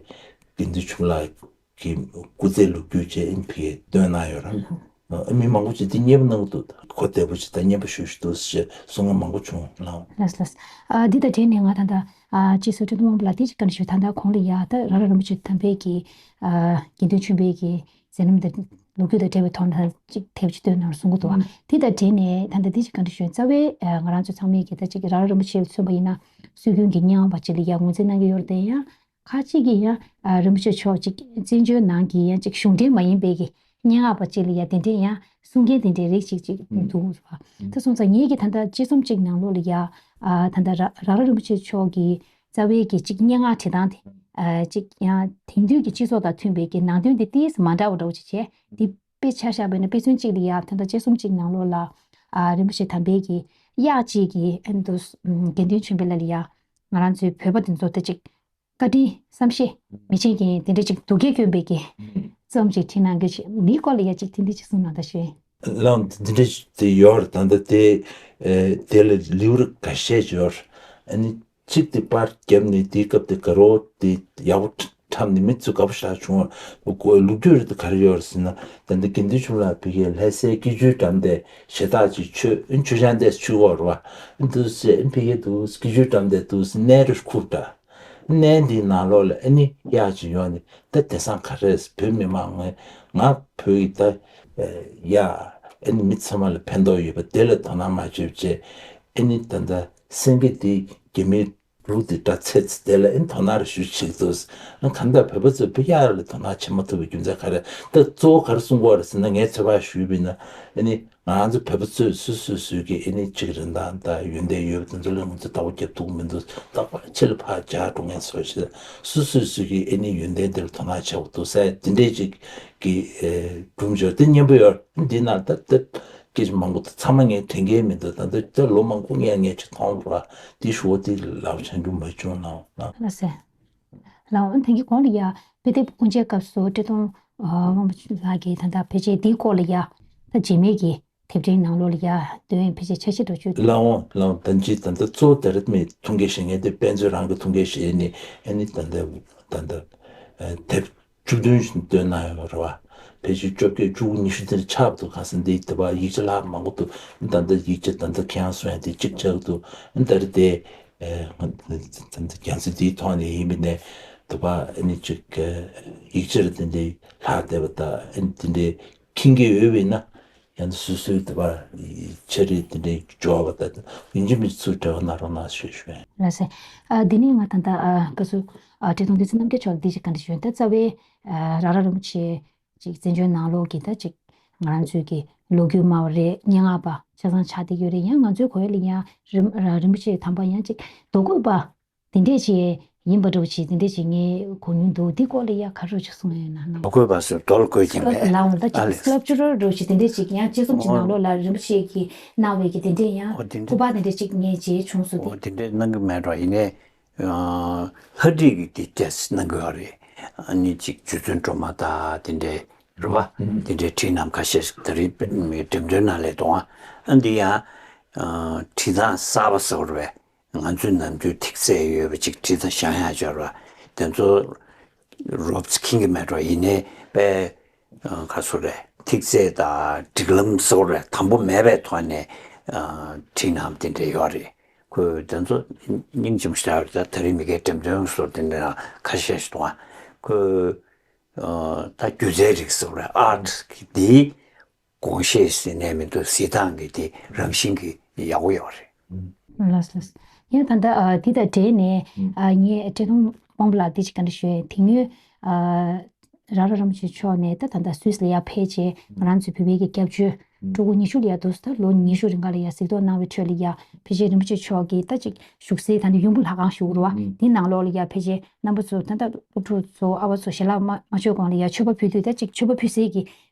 དགེ་འདུན་ཆོས་འཕེལ་ལགས་ཀྱི་སྐུ་ཚེ་ལོ་རྒྱུས་བཅས་ཨ་ནི་ཕ་གིར་བཏོན་གནང་ཡོད་ར། ཨ་མི་མང་པོ་ཅིག་དེ་མཉེས་པོ་གནང་གི་འདུག་ཁོ་བདེ་པོ་ཅིག་དང་མཉེས་པོ་ཞེ་པོ་ཅིག་འདུག་ཞེས་གསུང་མཁན་མང་པོ་བྱུང་ལགས། ལགས་ལགས། ཨ་འདི་དང་འབྲེལ་ནས་ང་ད་ལྟ་ཨ་སྤྱི་ཟུར་སྤྲུལ་སྐུ་དབང་པོ་ལགས་དེ་ཅིག་བཀའ་འདྲི་ཞུ། ད་ལྟ་གོང་ལ་ཡ་ད་ར་ར་རིན་པོ་ཆེ་དམ་པའི་གི་ཨ་དགེ་འདུན་ཆོས་འཕེལ་གྱི་མཛད་རྣམ་དང་ལོ་རྒྱུས་དང་འབྲེལ་བའི་ཐོག་ནས་ཅིག་དེབ་ཅིག་བཏོན་གནང་རོགས་གསུང་གི་འདུག་བ། ཨང་། དེ་དང་འབྲེལ་ནས་ད་ལྟ་འདི་ཅིག་བཀའ་འདྲི་ཞུ། རྩ་བའི་ཨ་ང་རང་ཚོ་ཚང་མས་ཀྱི་ད་ཅིག་ར་ར་རིན་པོ་ཆེ་ལ་མཚོན་པ་ཡིན་ན། སྲོལ་རྒྱུན་གྱི་སྙན་ངག་པ་ཅིག་ལ་ཡ་ངོས་འཛིན་གནང་གི་ཡོད་རེད་དེ། ཡང་ཁ་ཅིག་གིས་ཡང་ཨ་རིན་པོ་ཆེ་མཆོག་ཅིག་བཙན་བྱོལ་ནང་གི་ཡང་ཅིག་གཞུང་འབྲེལ་མ་ཡིན་པའི་གི་སྙན་ངག་པ་ཅིག་ལ་ཡ་དེ་འདྲའི་ཡང་གསུང་མཁན་དེ་འདྲའི་རིགས་ཅིག་ཅིག་ཨང་། འདུག་ཟེར་བ། ཨང་། དེ་སོང་ཙང་ངེད་ཀྱིས་ད་ལྟ་དཔྱད་རྩོམ་ཅིག་ནང་ལོགས་ལ་ཡ་ཨ་ད་ལྟ་ར་ར་ར་རིན་པོ་ཆེ་མཆོག་གི་རྩ་བའི་གི་ཅིག་སྙན་ངག་བྲིས་སྟངས་དེ་ཨ་ཅིག་ཡང་དེང་དུས་ཀྱི་སྤྱི་ཚོགས་དང་མཐུན་པའི་གི་ནང་དོན་དེ་ཏོག་ཙམ་མ་འདྲ་བ་འདྲ་བོ་ཅིག་བྱས། དེ་དཔེ་ཆ་བཞག་པ་ཡིན་ན། དཔེ་མཚོན་གཅིག་ལ་ཡ་ད་ལྟ་དཔྱད་རྩོམ་གཅིག་ནང་ལོགས་ལ་ཨ་རིན་པོ་ཆེ་དམ་པའི་གི་གཡག་གཅིག་གིས་ཨ་ནི་དུ་དགེ་འདུན་ཆོས་འཕེལ་ལ་ཡ་ང་རང་ཚོའི་བོད་པ་དེ་ཚོ་དེ་གཅིག་བཀའ་དྲིན་བསམ་ཤེས་མི་བྱེད་མཁན་དེ་འདྲ་གཅིག་སྡུག་སྐད་སྐྱོན་པའི་གི་རྩོམ་གཅིག་བྲིས་གནང་གི་ཞེས། མིའི་སྐོར་ལ་ཡ་གཅིག་དེ་འདྲ་གཅིག་གསུངས་གནང་དང་ཞུ། ལགས། འདི་འདྲ་དེ་ཡོད་རེད། ད་ལྟ་དེ་ཨེ་དེ་ལ་ལེའུ་རིགས་འགའ་ཤས་ཡོད་རེད། ཨ་ནི་གཅིག་དེ་པར་བརྒྱབ་ནས་དེའི་སྐབས་དེ་དགའ་རབ་དེ་ཡག་པོ་འཁྲབ་ནས་མི་ཚོས་དགའ་པོ་ཞེ་དྲག་བྱུང་བ། ལོ་རྒྱུས་རེད་དེ་ག་རེ་ཡོད་རེད་ཟེར་ན། ད་ལྟ་དགེ་འདུན་ཆོས་འཕེལ་ལགས་ཕ་གིར་ལྷ་སའི་སྐྱིད་ཆུའི་འགྲམ་དེ་ཞེ་དྲག་ཅིག་མཆོད། མཆོད་ཆང་དེ་མཆོད་ཀྱི་ཡོད་རེད་བ། འདུག་སེ་ཕ་གིར་འདུག་སྐྱིད་ཆུའི་འགྲམ་དེ་འདུག་སེ་གནས་རེ་ཁུར་འདྲ། གནས་འདིའི་ནང་ལོགས་ལ་ཨ་ནི་གཡག་ཅིག་ཡོང་ནས། ད་དེང་སང་ག་རེ་བོད་མི་མང་ངོས་ང་བོད་ཡིག་ད་ཡ་ཨ་ནི་མི་ཚང་མ་ལ་ཕན་ཐོགས་ཡོད་པ་དེ་ལ་དོ་སྣང་མ་བྱེད་བྱས། ཨ་ནི་ད་ལྟ་སེང་གེ་དེ་རྒྱ་མིའི་ ལུགས་འདི་འདྲ་ཚེ་ཚེ་དེ་ལ་ཨེ་དོ་སྣང་རེ་ཞུ་ཆེག་འདུག་ཨ་གང་ལྟར་བོད་པ་ཚོས་བོད་རྒྱ་ལ་དོ་སྣང་བྱེད་མ་ཐུབ་པའི་རྒྱུ་མཚན་ག་རེ། ད་གཙོ་བོ་ག་རེ་གསུང་གི་ཡོད་རེད་ཟེར་ན། ངས་ཚོད་དཔག་ཞུས་པ་ཡིན་ན་ཨ་ནི། ང་ཚོ་བོད་པ་ཚོས་སོ་སོ་སོ་སོའི་གི་ཨེ་ནི་གཅིག་རིན་ཐང་དང་ཡོན་ཏན་ཡོད་པ་དེ་ཚོ་ལ་ང་ཚོས་བདག་པོ་རྒྱབ་ཐུབ་ཀྱི་མི་འདུག་བདག་པོ་ཕྱི་ལ་ཕར་རྒྱག་འགྲོ་མཁན་ཚོ་ཞིག་སོ་སོ་སོ་སོའི་གི་ཨེ་ནི་ཡོན་ཏན་དེ་ལ་དོ་སྣང་བྱེད་དགོས་འདུག་ཟེར་དེ་འདྲས་ཅིག་གི་ཨེ་སྒྲུང་བརྗོད་དེ་སྙན་པོ་ཡོད། འདི་ནང་ད་ད་སྐད་ཆ་མང་པོ་ཚང་མ་ངས་དྲན་གྱི་མི་འདུག་ད་ལྟ་ད་ལོ་མང་པོ་ངས་ངས་ཅིག་མཐོང་བ་འདི་ཞུ་བ་དེ་ལབ་བྱང་རྒྱུ་མ་བྱུང་ན་ན། ལགས་སེ། ལགས་འོང་། ཐེངས་ཀྱི་གོང་ལ་ཡ་དཔེ་དེབ་དབུ་འབྱེད་སྐབས་སུ་བཀྲས་མཐོང་དབང་པོ་ལགས་ཀྱིས་ད་ལྟ་ཕལ་ཆེར་འདིའི་སྐོར་ལ་ཡ་ད་རྗེས་མའི་གི་དེབ་ཕྲེང་ནང་ལོགས་ལ་ཡ་འདོན་ཡིན། ཕལ་ཆེར་འཆར་གཞི་འདྲ་ཅིག་ལགས་འོང་། ལགས་འོང་། ད་ཅི་ད་ལྟ་གཙོ་བོ་ད་རེད་མི་ཐུང་གེ་བཤད་མཁན་དེ་དཔེ་མཛོད་རང་གི་ཐུང་གེ་བཤད་ནི་ཨ་ནི་ད་ལྟ་ད་ལྟ་དེབ་བཅུ་བདུན་ཞིག་འདོན་གནང་ཡོད་པ་རེད་བ། ཕལ་ཆེར་བཅོ་བརྒྱད་བཅུ་དགུ་ཉི་ཤུ་དེ་ཆགས་འདུག་ག་ས་འདི་དེ་བ་ཡིག་ཆ་ལྷག་མང་པོ་འདུག་ད་ལྟ་ཡིག་ཆ་ད་ལྟ་ཁྱེད་རང་གསུང་ཡ་དེ་གཅིག་ཆགས་འདུག་ད་རེད་དེ། ཨེ། ང་ཚོ་རྒྱལ་སྲིད་འདིའི་ཐོག་ནས་ཡིན་པ་ནས་དུ་བ་ཨ་ནི་ཅིག་ཡིག་ཆར་དེ་འདྲའི་ལྷག་བསྡད་པ་དང་ཨ་ནི་དེ་འདྲའི་མཁྱེན་གྱི་ཡོད་པ་ཡིན་ན་ཡང་སོ་སོའི་དུ་བ་ཆ་རེ་དེ་འདྲའི་འབྱོར་བ་དང་ཡིན་གཅིག་མིན་གཅིག་ཚུར་འབྲེལ་བ་གནང་རོགས་གནང་ཞེས་ཞུ་ཡིན། ལགས་སེ། ཨ་དེ་ནས་ང་ད་ལྟ་ཨ་བཀའ་ཟུར་ཨ་བཀྲས་མཐོང་བདེ་ཆེན་རྣམ་རྒྱལ་མཆོག་ལ་འདི་ཞིག་བཀའ་འདྲི་ཞུ་ཡིན། ད་རྩ་བའི་ཨ་ར་ར་རིན་པོ་ཆེ། ཅིག་བཙན་བྱོལ་ནང་ལོགས་ཀྱི་ད་ཅིག་ང་རང་ཚོའི་གི་ལོ་རྒྱུས་སྨྲ་བ་རེད། སྙན་ངག་པ་ཆ་ཚང་ཆགས་བསྡད་ཡོད་རེད། ཡང་ང་ཚོའི་གོ་ཡ་ལ་ཡང་རིན་རིན་པོ་ཆེ་དམ་པ་ཡང་ཅིག་རྡོ་བརྐོས་པ་དེ་འདྲས་ཅིག་ཡིན་པ་འདྲ་བོ་ཅིག་དེ་འདྲས་ཅིག་ངས་གོ་མྱོང་འདུག་འདི་སྐོར་ལ་ཡ་ག་རེ་ཅིག་གསུང་ཡོད་ན་ན། རྡོ་བརྐོས་པ་ཟེར་རྡོ་ལ་བརྐོས་ཀྱི་མེད། ལའང་ད་ཨ་ཅིག་ལེ། སི་ཀལ་པ་ཅར་འདྲ་བོ་ཅིག་དེ་འདྲས་ཅིག་ཡང་དཔྱད་རྩོམ་ཅིག་ནང་ལོགས་ལ་རིན་པོ་ཆེ་གིས་གནང་བའི་གི་དེ་འདྲས་ཡང་ཨོ་དེ་འདྲས་སྐུ་པར་དེ་འདྲས་ཅིག་ངས་མཇལ་བྱུང་སོང་། དེ་འོ་དེ་འདྲས་གནང་གི་མེད་འགྲོ། ཡིན་ནའི། ལྷ་བྲིས་ཀྱི་དེ་ཏོག་ཙམ་གནང་གི་ཡོད་རེད། ཨ་ནི་གཅིག་རྗེ་བཙུན་སྒྲོལ་མ་དང་དེ་འདྲའི་རེད་བ། དེ་འདྲའི་བྲིས་རྣམས་ཁ་ཤས་ཤིག་ད་རེས་འགྲེམས་སྟོན་ནང་ལས་གཏོང་བ། ཨ་འདི་ཡང་བྲིས་ཐངས་གསར་པ་ཟེར་བ་རེད་པས། ང་ཚོའི་ནམ་རྒྱུན་ཐིག་ཚད་ཡོད་པ་གཅིག་བྲིས་ཐངས་གཞན་ཡང་སྦྱར་བ་དེ་ཚོ་རོབ་ཙམ་མཁྱེན་གྱི་མེད་འགྲོ། ཡིན་ནའི་པས་ག་སོ་རེད། ཐིག་ཚད་དང་སྒྲིག་ལམ་ཟེར་བ་རེད། དམ་པོ་མེད་པའི་ཐོག་ནས་བྲིས་རྣམས་དེ་འདྲ་ཡོད་རེད། ཁོས་དེ་ཚོ་སྙིང་རྗེ་མོ་ཞེ་དྲག་རེད། ད་ད་རེས་མི་སྒེར་འགྲེམས་སྟོན་སོགས་དེ་འདྲ་ཁ་ཤས་ཤིག་འདུག་ཨ། ཁོས་ད་སྒྱུ་རྩལ་རིགས་སུ་རེད། ཨར་ཊི་གི་དེའི་དགོངས་བཞེད་ཟེར་ནས་མི་འདུག་གཟིགས་སྟངས་ཀྱི་དེ་རང་བཞིན་གྱི་ཡག་པོ་ཡོད་རེད། ལགས་ལགས། ཡང་ད་ལྟ་འདི་དང་འབྲེལ་ནས་ངས་བཀྲས་མཐོང་དབང་པོ་ལགས་འདི་ཅིག་བཀའ་འདྲི་ཞུ་ཡ་ཡིན། དེ་སྔོན། ར་ར་རིན་པོ་ཆེ་མཆོག་ནས་ད་ད་ལྟ་སུད་སི་ལ་ཡར་ཕེབས་རྗེས་ང་རང་ཚོའི་བོད་པའི་གི་སྐྱབས་བཅོལ་ཕྲུ་གུ་ཉི་ཤུ་ལ་ཡར་འདུག་ད་ལོ་ཉི་ཤུ་རིང་ག་ལ་ཡར་གཟིགས་རྟོག་གནང་བའི་ཁྲོད་ལ་ཡར་ཕལ་ཆེར་རིན་པོ་ཆེ་མཆོག་གིས་ད་ཅིག་བཞུགས་སའི་ད་ནི་ཡོང་སྦུག་ལྷ་ཁང་ཞུ་དགོས་རེད་བ། དེའི་ནང་ལོགས་ལ་ཡར་ཕལ་ཆེར་རྣམ་པ་ཚོ་ད་ལྟ་སློབ་ཕྲུག་ཚོ་ཨ་བ་ཚོ་ཞལ་ལག་མ་མ་མཆོད་གོང་ལ་ཡར་མཆོད་པ་ཕུལ་དུས་ད་ཅིག་མཆོད་པ་ཕུལ་སའི་གི་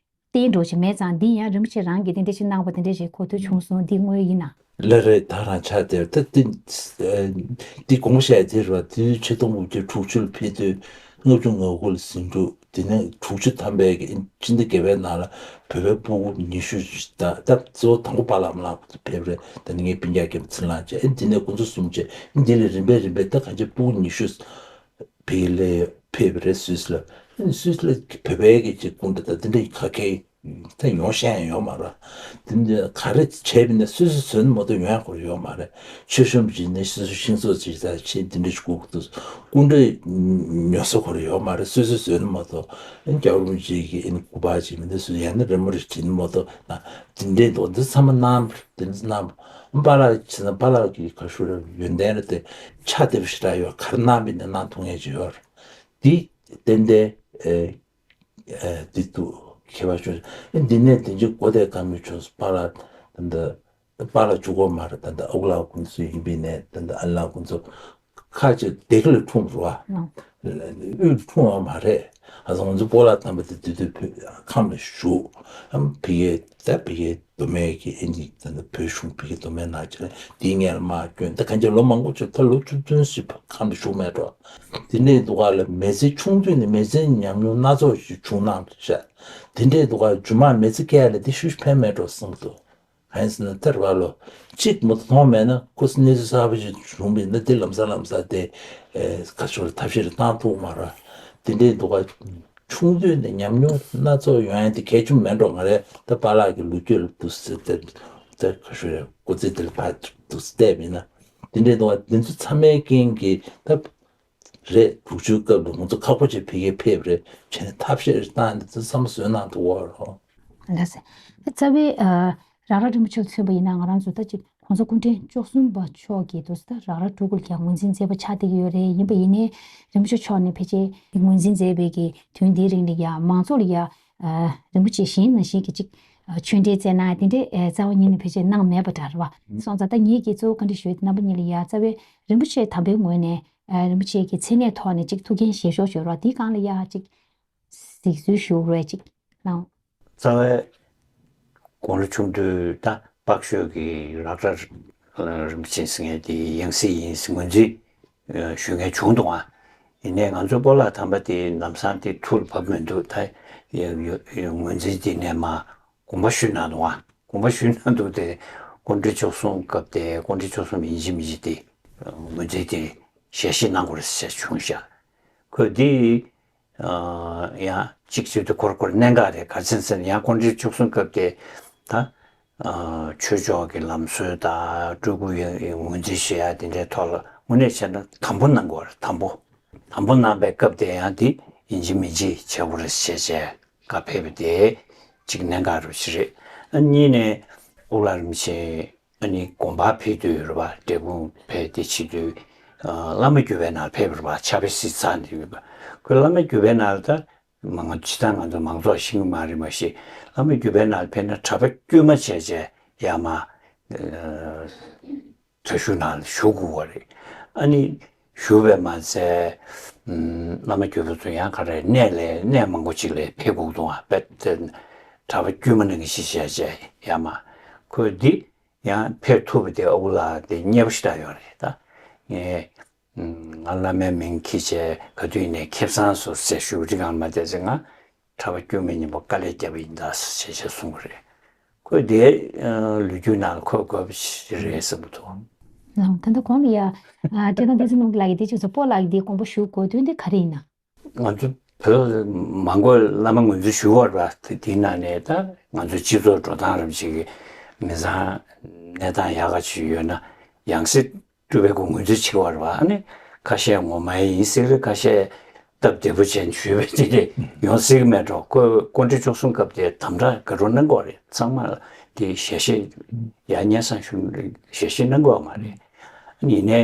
རྟེན་འདྲ་ཅིག་མེད་ཙང་འདི་ཡང་རིན་པོ་ཆེ་རང་གིས་དེ་འདྲ་ཞིག་གནང་བ་དེ་འདྲ་ཞིག་གོ་ཐོས་བྱུང་སོང་། འདི་དངོས་ཡིན་ན། ལགས་རེད། ད་རང་ཆགས་དེར་ད་འདི་འདི་དགོངས་བཞག་དེ་རེད་བ། དུས་ཆིག་སྟོང་དགུ་བརྒྱ་དྲུག་ཅུ་ལ་ཕེབས་དུས་ལྔ་བཅུ་ང་དགུ་ལ་ཟིང་འཁྲུག་དེ་ནས་དྲུག་ཅུ་ཐམ་པའི་གི་སྤྱི་ཟླ་བརྒྱད་པའི་ནང་ལ་བོད་པའི་སྤུ་གུ་ཉི་ཤུ་ཞིག་ད་ད་གཙོ་བོ་དང་པོ་པཱ་ལགས་མ་ལགས་ཕེབས་རེད། ད་ནི་ངའི་སྤུན་ཀྱག་རྒན་པོ་ཚེ་རིང་ལགས་བཅས་འདི་ནས་ཁོང་ཚོ་གསུམ་བཅས་འདི་ལས་རིམ་པས་རིམ་པས་ད་གང་ཅི་སྤུ་གུ་ཉི་ཤུ། བལ་ལས་ཕེབས་པ་རེད་སུད་སི་ལ། སུད་སི་ལ་བོད་པའི་གི་ཅིག་སྐུ་འདྲ་དང་དེ་འདྲ་ག་གེ་ད་ཡོང་ཤེས་ཡང་ཡོད་མ་རེད། དེ་འདྲ་ག་རེ་བྱས་པ་ཡིན་ན་སུད་སི་བཟོས་ན་མ་གཏོགས་ཡོང་ཡག་ཁོ་རང་ཡོད་མ་རེད། མཆོད་གཤོམ་བྱས་ནས་སུད་སི་ཤིང་བཟོ་ཅིག་ད་ཆེ་དེ་འདྲ་ཞིག་དགོས་ཀྱི་འདུག་སྐུ་འདྲ་ཉོ་ས་ཁོ་རང་ཡོད་མ་རེད། སུད་སི་བཟོས་ན་མ་གཏོགས་ཨ་ནི་རྒྱལ་བ་རིན་པོ་ཆེ་གི་ཨ་ནི་སྐུ་པར་ཅིག་མིན་ན་སུད་སི་ཡང་ན་རི་མོ་རེ་བྲིས་ན་མ་གཏོགས་ན་དེ་འདྲའི་འདུག་འདི་ཚང་མ་གནང་བ་རེད། དེ་ནི་གནང་བ་པཱ་ལགས་བྱས་ན་པཱ་ལགས་ཀྱི་ག་ཞུ་རེད། ཡོན་ཏན་རེད་དེ་ཆ་དེ་བ་ཞེ་དྲག་ཡོད། ག་རེ་གནང་བ་ཡིན་ན་གནང་ཐུབ་མཁན་ཅིག་ཡོད་རེད། འདི་ཏན་ཏན་ཨེ་ཨེ་འདི་འདུག་ཁྱད་པར་ཆོད། ཨེ་འདི་ནས་དེ་འཇིག་གོ་དེ་གང་མི་བྱུང་སོང་། པཱ་ལགས་ད་ལྟ་པཱ་ལགས་གཅིག་པོ་མ་རེད། ད་ལྟ་ཨ་ཁུ་ལགས་ཁོང་ཚོ་ཡིན་པའི་ནས་ད་ལྟ་ཨ་ལགས་ཁོང་ཚོ་ཁ་ཅིག་བདེ་སྐྱིད་ལ་འཁྲུངས་རོགས་ཨ། དབུས་འཁྲུངས་པ་མ་རེད། ཨ་ཚོ་ང་ཚོ་སྤོ་ལགས་དམ་པ་དེ་དུས་དུས་བོད་ཁམས་ལ་བཞུགས། ཨམ་ཕ་གིའི་ད་ཕ་གིའི་མདོ་སྨད་ཀྱི་ཨེ་འདི་ད་ལྟ་བོད་གཞུང་ཕ་གིའི་མདོ་སྨད་ནང་ཆེ་དེའི་ངས་ལ་དམག་བསྐྱོན། ད་གང་ཅི་ལོ་མང་པོ་ཅིག་ད་ལོ་བཅུ་བདུན་ཞིག་ཁམས་ལ་བཞུགས་མེད་འགྲོ། དེ་ནས་འདུག་ག་ལ་མི་ཚེ་ཆུང་དུས་ནས་མི་ཚེ་ཉམས་མྱོང་སྣ་ཚོགས་ཤིག་བྱུང་གནང་ཤག་དེ་འདྲས་འདུག་ག་རྒྱུ་མ་མི་ཚེ་སྐྱེལ་ལ་དེ་ཤུགས་ཕན་མེད་འགྲོ་བསམ་གི་འདུག་གང་ཡིན་ཟེར་ན་ད་རེད་བ་ལོ། གཅིག་མ་གཏོགས་མཐོང་མེད་ན་ཁོ་གནས་ཚུལ་གསར་པ་ཞིག་བྱུང་བ་ཡིན་ན་དེ་ལམ་སང་ལམ་སང་དེ་ཨེ་ག་ཚོད་ཐབས་ཤེས་རེ་བཏང་ཐུབ་མ་རེད། དེ་འདྲའི་འདུག་ག་ཆུང་དུས་ནས་ཉམས་མྱོང་སྣ་ཚོགས་ཡོང་ཡ་དེ་གལ་ཆེན་མེད་འགྲོ། ང་རེ་ད་པཱ་ལགས་ཀྱི་ལོ་རྒྱུས་ལ་འདུག་ཟེར་ཏེ་ད་ག་ཚོད་རེ་སྐུ་ཚེ་དེ་ལ་ཕར་འདུག་བལྟས་པ་ཡིན་ན་དེ་འདྲའི་འདུག་ག་དེ་ཚོ་ཚང་མའི་རྐྱེན་གྱིས་ད། རེད། དྲུག་ཅུའི་སྐབས་ལ་ང་ཚོ་ཁག་པོ་ཅིག་ཕ་གིར་ཕེབས་རེད། བྱས་ནས་ཐབས་ཤེས་བཏང་ནས་དེ་བསམ་བློ་བཟོས་གནང་ཐུབ་ཡོད་རེད། ལགས་སེ། རྩ་བའི་ཨ་རང་རང་རིན་པོ་ཆེ་མཚོན་པ་ཡིན་ན་ང་རང་ཚོ་ད་ཅིག་ ༸གོང་ས་སྐུ་ཕྲེང་བཅུ་གསུམ་པ་མཆོག་གིས་དུ་ས་རག་ར་སྤྲུལ་སྐུ་ལ་ཡང་ངོས་འཛིན་མཛད་པ་ཆགས་བསྡད་ཀྱི་ཡོད་རེད། ཡིན་པ་ཡིན་ནའི་རིན་པོ་ཆེ་མཆོག་ནས་ཕལ་ཆེར་ངོས་འཛིན་མཛད་པའི་གི་དུས་འདིའི་རིང་ལ་ཡང་མང་ཚོགས་ལ་ཡང་རིན་པོ་ཆེ་གཞན་ནང་བཞིན་གྱི་ཅིག་ཆོས་འབྲེལ་བསྩལ་གནང་དེ་འདྲའི་རྩ་བ་ཉིད་ནས་ཕལ་ཆེར་གནང་མེད་པ་འདྲ་རེད་བ། སོང་ཙང་ད་ངེད་ཀྱིས་གཙོ་བོ་བཀའ་འདྲི་ཞུ་ཡ་དེ་རྣམ་པ་གཉིས་ལ་ཡང་རྩ་བའི་རིན་པོ་ཆེ་དམ་པའི་ངོས་ནས་རིན་པོ་ཆེ་གི་མཚན་གནས་ཐོག་ནས་ཅིག་ཐུགས་འགན་བཞེས་ཞོར་བྱོས་རོགས་དེའི་སྒང་ལ་ཡང་ཅིག་གཟིགས་ཚུལ་ཞུ་རོགས་ཅིག་གནང་། རྩ་བའི་དགུང་ལོ་ཆུང་དུས་ད་དཔག་ཤོས་ཀྱི་རག་ར་རིན་པོ་ཆེ་ཟེར་མཁན་དེ་ཡང་སྲིད་ཡིན་ཟེར་ངོས་འཛིན་ཞུ་མཁན་བྱུང་འདུག་ཨ། ཡིན་ནའི་ང་ཚོ་སྤོ་ལགས་དམ་པ་དེ་ལམ་སང་དེ་ཐུགས་ལ་བབས་མི་འདུག་ད་ངོས་འཛིན་དེ་ནས་མ་དགོངས་པ་ཞུས་གནང་འདུག་ཨ། དགོངས་པ་ཞུས་གནང་འདུག་དེ་སྐུ་ཕྲེང་བཅུ་གསུམ་སྐབས་དེ་སྐུ་ཕྲེང་བཅུ་གསུམ་ཡིན་གཅིག་མིན་གཅིག་དེ་ངོས་འཛིན་དེ་ཞལ་བཞེས་གནང་དགོས་རེད་ཟེར་བྱུང་ཤག་ཁོས་འདི་ཡང་གཅིག་བྱས་དུས་ཁོར་ཁོར་གནད་འགག་རེད། ག་རེ་ཟེར་ན་ཡང་སྐུ་ཕྲེང་བཅུ་གསུམ་སྐབས་དེ་ད་ཆོས་ཕྱོགས་ཀྱི་ལམ་སྲོལ་དང་སྤྲུལ་སྐུ་ཡི་ངོས་འཛིན་བྱེད་ཡ་དེ་འདྲའི་ཐོག་ལ་དངོས་གནས་བྱས་ན་དམ་པོ་གནང་དགོས་རེད། དམ་པོ་དམ་པོ་གནང་པའི་སྐབས་དེ་ཡང་དེ་ཡིན་གཅིག་མིན་གཅིག་བྱེད་དགོས་རེད་ཟེར་བྱས་བཀའ་ཕེབས་པ་དེ་གཅིག་གནད་འགག་རུ་ཞིག་རེད། གཉིས་ནས་དབུ་བླ་རིན་པོ་ཆེ། ཨ་ནི་དགོན་པར་ཕེབས་དུས་རེད་པ། འབྲས་སྤུངས་ཕེབས་དེ་བྱེད་དུས་ཨ་བླ་མ་བརྒྱུད་པའི་ནང་ཕེབས་རེད་པ། ཕྱག་དཔེ་གཟིགས་ཚར་འདི་ཡོད་པ། ཁོས་བླ་མ་བརྒྱུད་པའི་ནང་ལ་ད་མ་ང་ཇི་ལྟར་ང་ཚོ་མང་ཚོགས་ཤེས་ཀྱི་མ་རེད་མ་གཞི། བླ་མ་བརྒྱུད་པའི་ནང་ལ་ཕེབས་ན་གྲྭ་པ་དཀྱུས་མ་བྱས་བྱས་ཡར་མར་གྲྭ་ཞུགས་ནང་ལ་ཞུགས་དགོས་པ་རེད། ཨ་ནི་ཞུགས་པས་མ་ཚད་ཨམ་བླ་མ་བརྒྱུད་པ་ཚོ་ཡང་ག་རེ་གནས་ལ་གནས་མང་པོ་ཅིག་ལ་ཕེབས་དགོས་འདུག་ཨ། དཔེ་དེ་གྲྭ་པ་དཀྱུས་མ་ནང་གི་ཤི་བྱས་བྱས་ཡར་མར་ཁོས་འདི། ཡང་ཕེབས་ཐུབ་པ་དེ་ཨ་ཁུ་ལགས་དེ་མཉེས་པོ་ཞེ་དྲག་ཡོད་རེད་ད། ངས་ང་བླ་མའི་མིང་འཁྱེར་བྱས་ག་དུས་ནས་ཁེ་བཟང་སོ་ཟེར་ཞུ་རི་གང་མ་བསྡད་ཚེ་ང་གྲྭ་པ་དཀྱུས་མའི་མཉམ་པོ་དཀའ་ལས་བརྒྱབ་པ་ཡིན་ད་ཟེར་བྱས་བྱས་གསུང་གི་རེད། ཁོས་དེ་ལོ་རྒྱུས་ནང་ལ་ཁོས་དགོས་པ་ཞིག་རེད་བསམ་གྱི་འདུག་ད་ལྟ་གོང་ལ་ཡ་བཀྲས་མཐོང་བསྟན་འཛིན་ལྷུན་གྲུབ་ལགས་ཀྱིས་དེ་ཅིག་སོ་སྤོ་ལགས་ཀྱིས་དེ་དགོངས་པ་ཞུ་དགོས་དོན་དེ་ག་རེ་ཡིན་ན། ང་ཚོ་བོད་མང་པོ་བླ་མ་ངོས་འཛིན་ཞུ་བར་བ་དེ་དེའི་ནང་ནས་ད་ང་ཚོ་སྤྱི་ཚོགས་འགྲོ་སྟངས་རབ་ཅིག་གི་མི་ཚང་གནས་སྟངས་ཡག་ག་ཅིག་ཡོད་ན་ཡང་སྲིད་སྤྲུལ་པའི་སྐུ་ངོས་འཛིན་བྱེད་བར་བ་ཨ་ནི་ཁ་ཤས་ངོ་མ་ཡིན་ཟེར་ཁ་ཤས་སྟབས་བདེ་པོ་ཅན་ཞུས་པའི་དེ་དེ་ཡོང་སྲིད་ཀྱི་མེད་འགྲོ། ཁོས་སྐུ་ཕྲེང་བཅུ་གསུམ་སྐབས་དེ་དམ་དྲག་ག་རུ་གནང་དགོས་རེད། ཚང་མ་ལ་དེ་ཞལ་བཞེས་ཡ་སྙན་སེང་ཞུ་ཞལ་བཞེས་གནང་དགོས་མ་རེད། ཡིན་ནའི།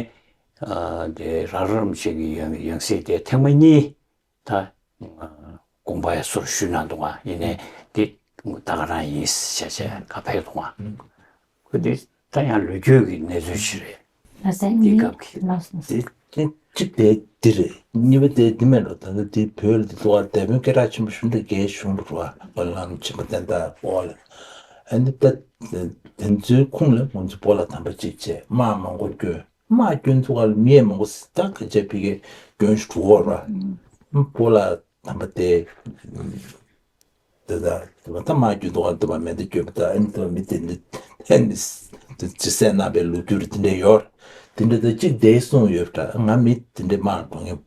ཨ་དེ་རག་རམ་ཞིག་གི་ཡང་ཡང་སྲིད་དེ་ཐེངས་མ་གཉིས་ད་དགོངས་པ་ཡང་སོར་ཞུས་གནང་འདུག་ཨ། ཡིན་ནའི་དེ་ད་ག་རང་ཡིན་ཟེར་བྱས་བྱས་ཁ་ཕེབས་འདུག་ཨ། ཁོ་དེ་ད་ཡང་ལོ་རྒྱུས་ཀྱི་གནས་ཚུལ་ཞིག་རེད། ལགས་སོ། དེ་ནི་སྐབས་ཀྱི། ལགས་སོ། དེ་དེ་གཅིག་དེ་འདི་རེད། གཉིས་པ་དེ་འདི་མེད་འགྲོ། ད་ལྟ་དེ་བོད་ལ་དེ་ཐོག་སྡེ་དཔོན་སྐད་གྲགས་ཆེན་པོ་ཞུ་འདྲ་རྒྱལ་གཞུང་རུ་བ་བ་ལང་ཆེན་པོ་བསྟན་དར་སྤོ་ལ་ཨ་ནི་ད་དེ་ཚོའི་ཁུངས་ལ་ང་ཚོ་སྤོ་ལགས་དམ་པ་གཅིག་བྱས་དམག་མང་པོ་བསྐྱོན། དམག་བསྐྱོན་ཚུགས་ལ་མི་ཡས་མང་པོ་ད་ག་ཅེ་ཕི་གེ་སྐྱོན་ཞུ་འོ་ར། སྤོ་ལགས་དམ་པ་དེ་དེ་ད་དེ་ད་དམག་བསྐྱོན་ཚུགས་ལ་དེ་མ་མེད་དེ་སྐྱོན་པ་ད་ཨ་ནི་དེ་མི་དེ་འདི་ཨ་ནི་དེ་ཅི་སེ་ན་པའི་ལོ་རྒྱུས་དེ་འདྲ་ཡོད། དེ་འདྲ་ད་གཅིག་དེ་གསུངས་ཡོད་པ་ང་མི་དེ་འདྲ་དམག་འགྲོ་ངེས།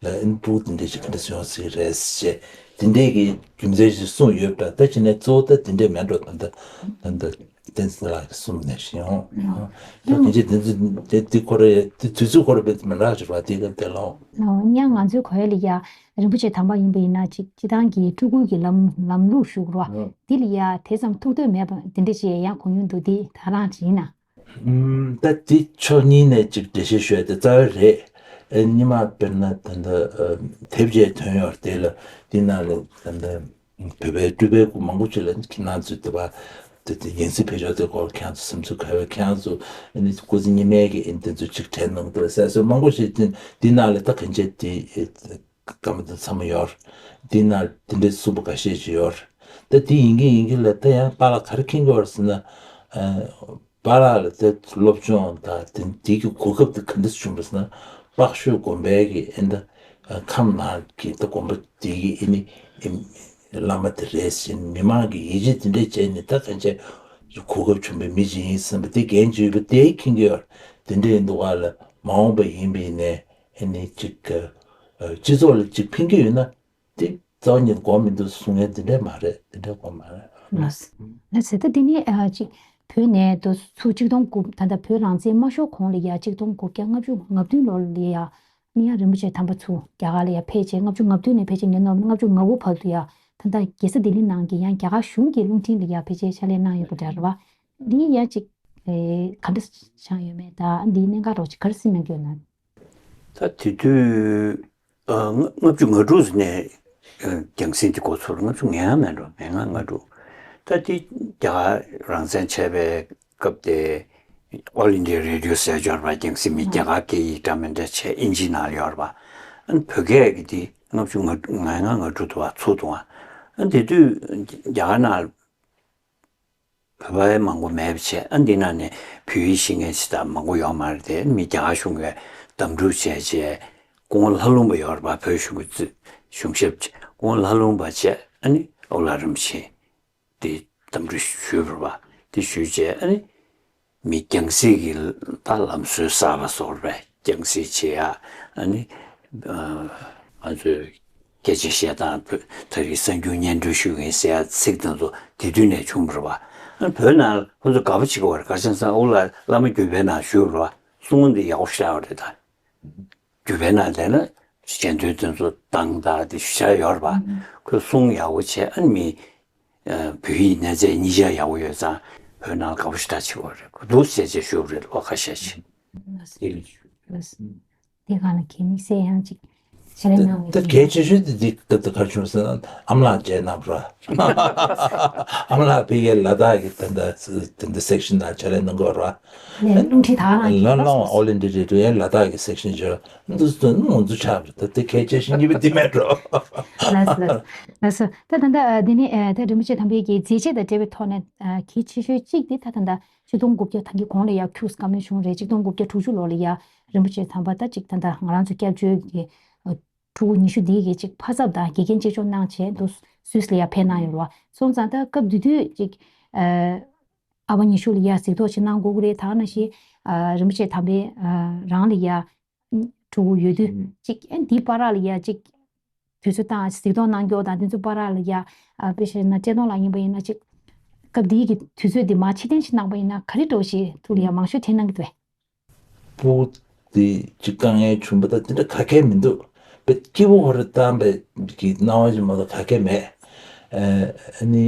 ལ་ཨིན་ཕུ་དེ་འདྲ་ཞིག་ག་འདྲ་སོང་ཟིག་རེད་ཞེས་དེ་འདྲའི་གི་རྒྱུ་མཚན་ཞིག་གསུངས་ཡོད་པ་ད་ཕྱི་ནས་གཙོ་བོ་ད་དེ་འདྲའི་མེད་འགྲོ། ད་ད་ད་ད་བསྟན་འཛིན་ལགས་ཀྱིས་གསུངས་ནས་ཤི་ཡོང་། ད་དེ་རྗེས་བསྟན་འཛིན་དེ་དེ་ཁོ་རེ་དེ་དུས་ཚོད་ཁོ་རེ་བེད་མི་འདྲ་ཞིག་ར་དེ་ག་དེ་ལོ། ཨོ་ཡང་ང་ཚོའི་གོ་ཡ་ལ་ཡ་རིན་པོ་ཆེ་དམ་པ་ཡིན་པ་ཡིན་ན་ཅིག་སྤྱི་བཏང་གི་སྤྲུལ་སྐུ་གི་ལམ་ལམ་ལུགས་ཞུགས་ར་འདི་ལ་ཡ་དེ་ཙམ་ཐུགས་འདོད་མེད་པ་དེ་འདྲ་ཞིག་ཡང་གོ་མྱོང་འདུག་དེ་ད་རང་ཅིག་ཡིན་ན། ཨུམ། ད་དེ་ཕྱོགས་གཉིས་ནས་ཅིག་འགྲེལ་བཤད་ཞུ་ཡ་དེ་རྩ་བ་རེད། ཨེ་སྔོན་མ་དཔེར་ན་ད་ལྟ་ཨ་དེབ་བརྒྱད་ཐོན་ཡོད་རེད། དེ་ལ་དེ་ནང་ལ་ད་ལྟ་བོད་པའི་སྤྲུལ་པའི་སྐུ་མང་པོ་ཅིག་ལ་ཁྱེད་རང་ཚོས་དེ་བ་དེ་དེ་ཡིན་སྲིད་བེད་སྤྱོད་དེ་སྐོར་ཁྱེད་རང་ཚོ་སེམས་ཚོར་ག་བའི་ཁྱེད་རང་ཚོ་ཨ་ནི་སྐུ་ཚེ་སྔོན་མའི་གི་ཨེ་དེ་ཚོ་ཅིག་དྲན་གནང་འདུག་ཟེར་སྲོལ་མང་པོ་ཞིག་དེ་དེ་ནང་ལ་ད་གང་ཅི་དེ་ཨེ། བཀའ་མོལ་དེ་ཚང་མ་ཡོད་རེད། འདི་ན་དེ་འདྲའི་གསུངས་པ་འགའ་ཤས་ཅིག་ཡོད་རེད། ད་དེ་ཡིན་གྱི་ཡིན་གྱི་ལ་ད་ཡང་པཱ་ལགས་ག་རེ་མཁྱེན་གྱི་ཡོད་རེད་ཟེར་ན། ཨ་པཱ་ལགས་ལ་ད་སློབ་སྦྱོང་དང་དེ་དེ་གི་གོ་སྐབས་དེ་ག་འདྲ་བྱུང་བ་ཟེར་ན། དཔག་ཤོས་དགོན་པའི་གི་ཨེ་འདྲ་ཨ་ཁམས་ནང་གི་ད་དགོན་པ་དེ་གི་ཨེ་ནི་ཨེ་བླ་མ་དེ་རེད་ཟེར། མི་མང་གི་ཡིད་ཆེས་དེ་འདྲས་བྱས་ནས་ད་གང་བྱས་གོ་སྐབས་བྱུང་བའི་མི་ཅིག་ཡིན་བསམ་པ་དེ་འགན་བྱེད་པ་དེ་མཁྱེན་གྱི་ཡོད་རེད། དེ་འདྲས་ཡིན་འདུག་ག་ལ་མ་འོངས་པ་ཡིན་པ་ཡིན་ནའི། ཨ་ནི་གཅིག་ག་སྤྱི་ཚོགས་ལ་གཅིག་ཕན་གྱི་ཡོད་ན་དེ་རྩ་བ་ཉིད་དགོངས་མི་འདུག་གསུང་མཁན་དེ་འདྲས་མ་རེད། དེ་འདྲས་དགོངས་མ་རེད། ལགས་སོ། ལགས་སོ། ད་དེ་ནས་ཨ་ཅིག་བོད་ནས་དུ་ཚུར་གཅིག་སྟོང་དགུ་ད་ལྟ་བོད་རང་བཙན་མ་ཤོར་གོང་ལ་ཡ་གཅིག་སྟོང་དགུ་བརྒྱ་ལྔ་བཅུ་ང་བདུན་ལོ་ལ་ཡ་ནི་ཡང་རིན་པོ་ཆེ་དམ་པ་ཚུར་རྒྱ་གར་ལ་ཡ་ཕེབས་བྱས་ལྔ་བཅུ་ང་བདུན་ནས་ཕལ་ཆེར་ཉིས་སྟོང་ལྔ་བཅུ་ང་དགུ་བར་དུ་ཡ་ད་ལྟ་རྒྱལ་ས་ལྡི་ལི་ནང་གི་ཡང་རྒྱ་གར་གཞུང་གི་རླུང་འཕྲིན་ལ་ཡ་ཕལ་ཆེར་ཕྱག་ལས་གནང་ཡོད་པ་འདྲ་རེད་བ། འདི་ཡང་ཅིག་ ག་འདྲ་བྱུང་ཡོད་མེད་དང་འདིའི་གནད་འགག་རོགས་ཅིག་ག་རེ་སེམས་ནང་སྐྱོ་ན། ད་དེ་དུས་ཨ་ལྔ་ལྔ་བཅུ་ང་དྲུག་ནས་ཨ་རྒྱང་སྲིང་དེ་འགོ་ཚུགས་ལྔ་བཅུ་ང་ལྔ་མེད་འགྲོ་ང་ལྔ་ལྔ་དྲུག་ད་དེ་རྒྱ་གར་རང་བཙན་ཆད་པའི་སྐབས་དེ་All India Radio ཟེར་འབྱོར་བ་རྒྱང་སྲིང་མི་རྒྱ་གར་སྐད་ཡིག་འདྲ་མི་འདྲ་བྱས་ཨིན་ཇི་ནང་ཡོད་རེད་པ། ཨ་ནི་བོད་སྐད་ཀྱི་དེ་ལྔ་བཅུ་ང་ལྔ་ང་དྲུག་དུ་བ་ཚུགས་འདུག་ཨ་ནི་དེ་དུས་རྒྱ་གར་ནང་བོད་པ་མང་པོ་མེད་པ་བྱས་ཨ་འདི་ནང་ནས་བོད་ཡིག་ཤེས་མཁན་ཞིག་དང་མང་པོ་ཡོད་མ་རེད་དེ་མི་རྒྱ་གར་གཞུང་གིས་དམ་ཕྲུག་བྱས་བྱས་སྐུ་ངོ་ལྷ་ལུང་པ་ཡོད་རེད་པ། བོད་གཞུང་གི་གཞུང་ཞབས་སྐུ་ངོ་ལྷ་ལུང་པ་བྱས་ཨ་ནི་ཨོ་ལ་རིན་པོ་ཆེ་དེ་དམ་ཕྲུག་ཞུས་པ་རེད་པ། དེ་ཞུས་བྱས་ཨ་ནི་མི་རྒྱང་སྲིང་གི་ད་ལམ་སྲོལ་གསར་པ་བཟོ་རེད་པས། རྒྱང་སྲིང་བྱེད་ཡ་ཨ་ནི་ང་ཚོས་སྐད་ཆ་བཤད་སྟངས་བོད་ད་རེས་གསར་འགྱུར་སྙན་སྒྲོན་ཞུ་མཁན་ཟེར་ཡ་ཚིག་དེ་ཚོ་དེ་དུས་ནས་བྱུང་བ་རེད་པ། ཨ་ནི་བོད་ནང་ཁོ་ཚོ་དགའ་པོ་བྱེད་ཀྱི་ཡོད་རེད། ག་རེ་བྱས་ན་ཨོ་ལ་བླ་མ་བརྒྱུད་པའི་ནང་ཞུས་པ་རེད་པ། གསུང་འདི་ཡག་པོ་ཤར་བ་རེད་ད། བརྒྱུད་པའི་ནང་བསྡད་ན་གཞན་དོན་དོན་ཚོ་བཏང་ད་དེ་ཞུ་བྱ་ཡོད་རེད་པ། ཁོས་གསུང་ཡག་པོ་བྱས་ཨ་ནི་མི་བོད་ཡིག་གནས་ཚད་གཉིས་ཆ་ཡག་པོ་ཡོད་ཙང་བོད་ནང་དགའ་པོ་ཞེ་དྲག་བྱེད་ཀྱི་ཡོད་རེད། འདུག་ཟེར་བྱས་ཞུས་པ་རེད། ལོ་ཁ་ཤས་ཤིག་དེ་ལས་ཞུ། དེ་གང་ལ་གལ་མི་སེ་ཡང་ཅིག་ཕྱག་ལས་གནང་བའི་ད་གལ་ཆེ་ཤོས་དེ་འདི་སྐབས་དུ་གར་བྱུང་ཟེར་ན་ཨ་མ་ལགས་མཇལ་གནང་བ་ར། ཨ་མ་ལགས་ཕ་གིའི་ལ་དྭགས་ཀྱི་ད་ལྟ་ད་ལྟ་སེག་ཤན་ནང་ཕྱག་ལས་གནང་གི་ཡོད་ར། ལས་རླུང་འཕྲིན་ད་ག་རང་ལ་ལ་ཨོ་ལི་འདྲི་རེད་འགྲོ་ཡན་ལ་དྭགས་ཀྱི་སེག་ཤན་བརྗོད་འདུག་སུ་ནི་ང་ཚོ་ཆགས་རེད། ད་དེ་གལ་ཆེ་ཤོས་གཉིས་པ་འདི་མེད་འགྲོ། ལགས་སོ་ལགས་སོ་ལགས་སོ། ད་ད་ལྟ་འདི་ནི་ད་རིན་པོ་ཆེ་དམ་པའི་གི་མཛད་རྗེས་དང་འབྲེལ་བའི་ཐོག་ནས་གལ་ཆེ་ཤོས་གཅིག་འདི་ད་ད་ལྟ་ཆིག་སྟོང་དགུ་བརྒྱ་ད་གི་གོང་ལ་ཡ་ཁྱུགས་བཀའ་མོལ་བྱུང་རེད། ཆིག་སྟོང་དགུ་བརྒྱ་དྲུག་ཅུ་ལོ་ལ་ཡ་རིན་པོ་ཆེ་དམ་པ་ད་ཅིག་ད་ལྟ་ང་རང་ཚོ་སྐྱབས་བཅོལ་གི་ཕྲུ་གུ་ཉི་ཤུ་འདི་གི་ཅིག་ཕ་ཚབ་དང་དགེ་རྒན་གཅེས་སྐྱོང་གནང་བྱས་འདུག་སུད་སི་ལ་ཡ་ཕེབས་གནང་ཡོད་རེད་བ། སོང་ཙང་ད་སྐབས་དེ་དུས་ཅིག་ཨ་བ་ཉི་ཤུ་ལ་ཡ་གཟིགས་རྟོག་ཅིག་གནང་དགོས་ཀྱི་རེད། ད་ག་ནང་བཞིན་ཨ་རིན་པོ་ཆེ་དམ་པའི་ཨ་རང་ལ་ཡ་ཕྲུ་གུ་ཡོད་དུས་ཅིག་ཨ་འདི་བར་ལ་ཡ་ཅིག་དུས་ཚོད་བཏང་གཟིགས་རྟོག་གནང་རྒྱུ་དང་དེ་ཚོ་བར་ལ་ཡ་ཨ་དཔེ་བཤད་ན་བཀྲས་མཐོང་ལགས་ཡིན་པ་ཡིན་ན་ཅིག་སྐབས་འདིའི་གི་དུས་ཚོད་འདི་མར་ཕྱིར་འཐེན་ཞིག་གནང་པ་ཡིན་ན་ག་རེ་འདྲ་བོ་ཞིག་ཐུགས་ལ་ཡ་མང་ཤོས་དྲན་གནང་གི་འདུག་གས། སྤུ་གུ་དེ་ཅིག་དཀའ་ངལ་བྱུང་བ་དང་དེ་འདྲ་ག་གེ་མི་འདུག་དཔེ་སྐྱིད་པོ་ཧོ་རེ་བཏང་བའི་གི་སྣང་བ་ཞིག་མ་གཏོགས་ག་གེ་མེད། ཨ་ནི་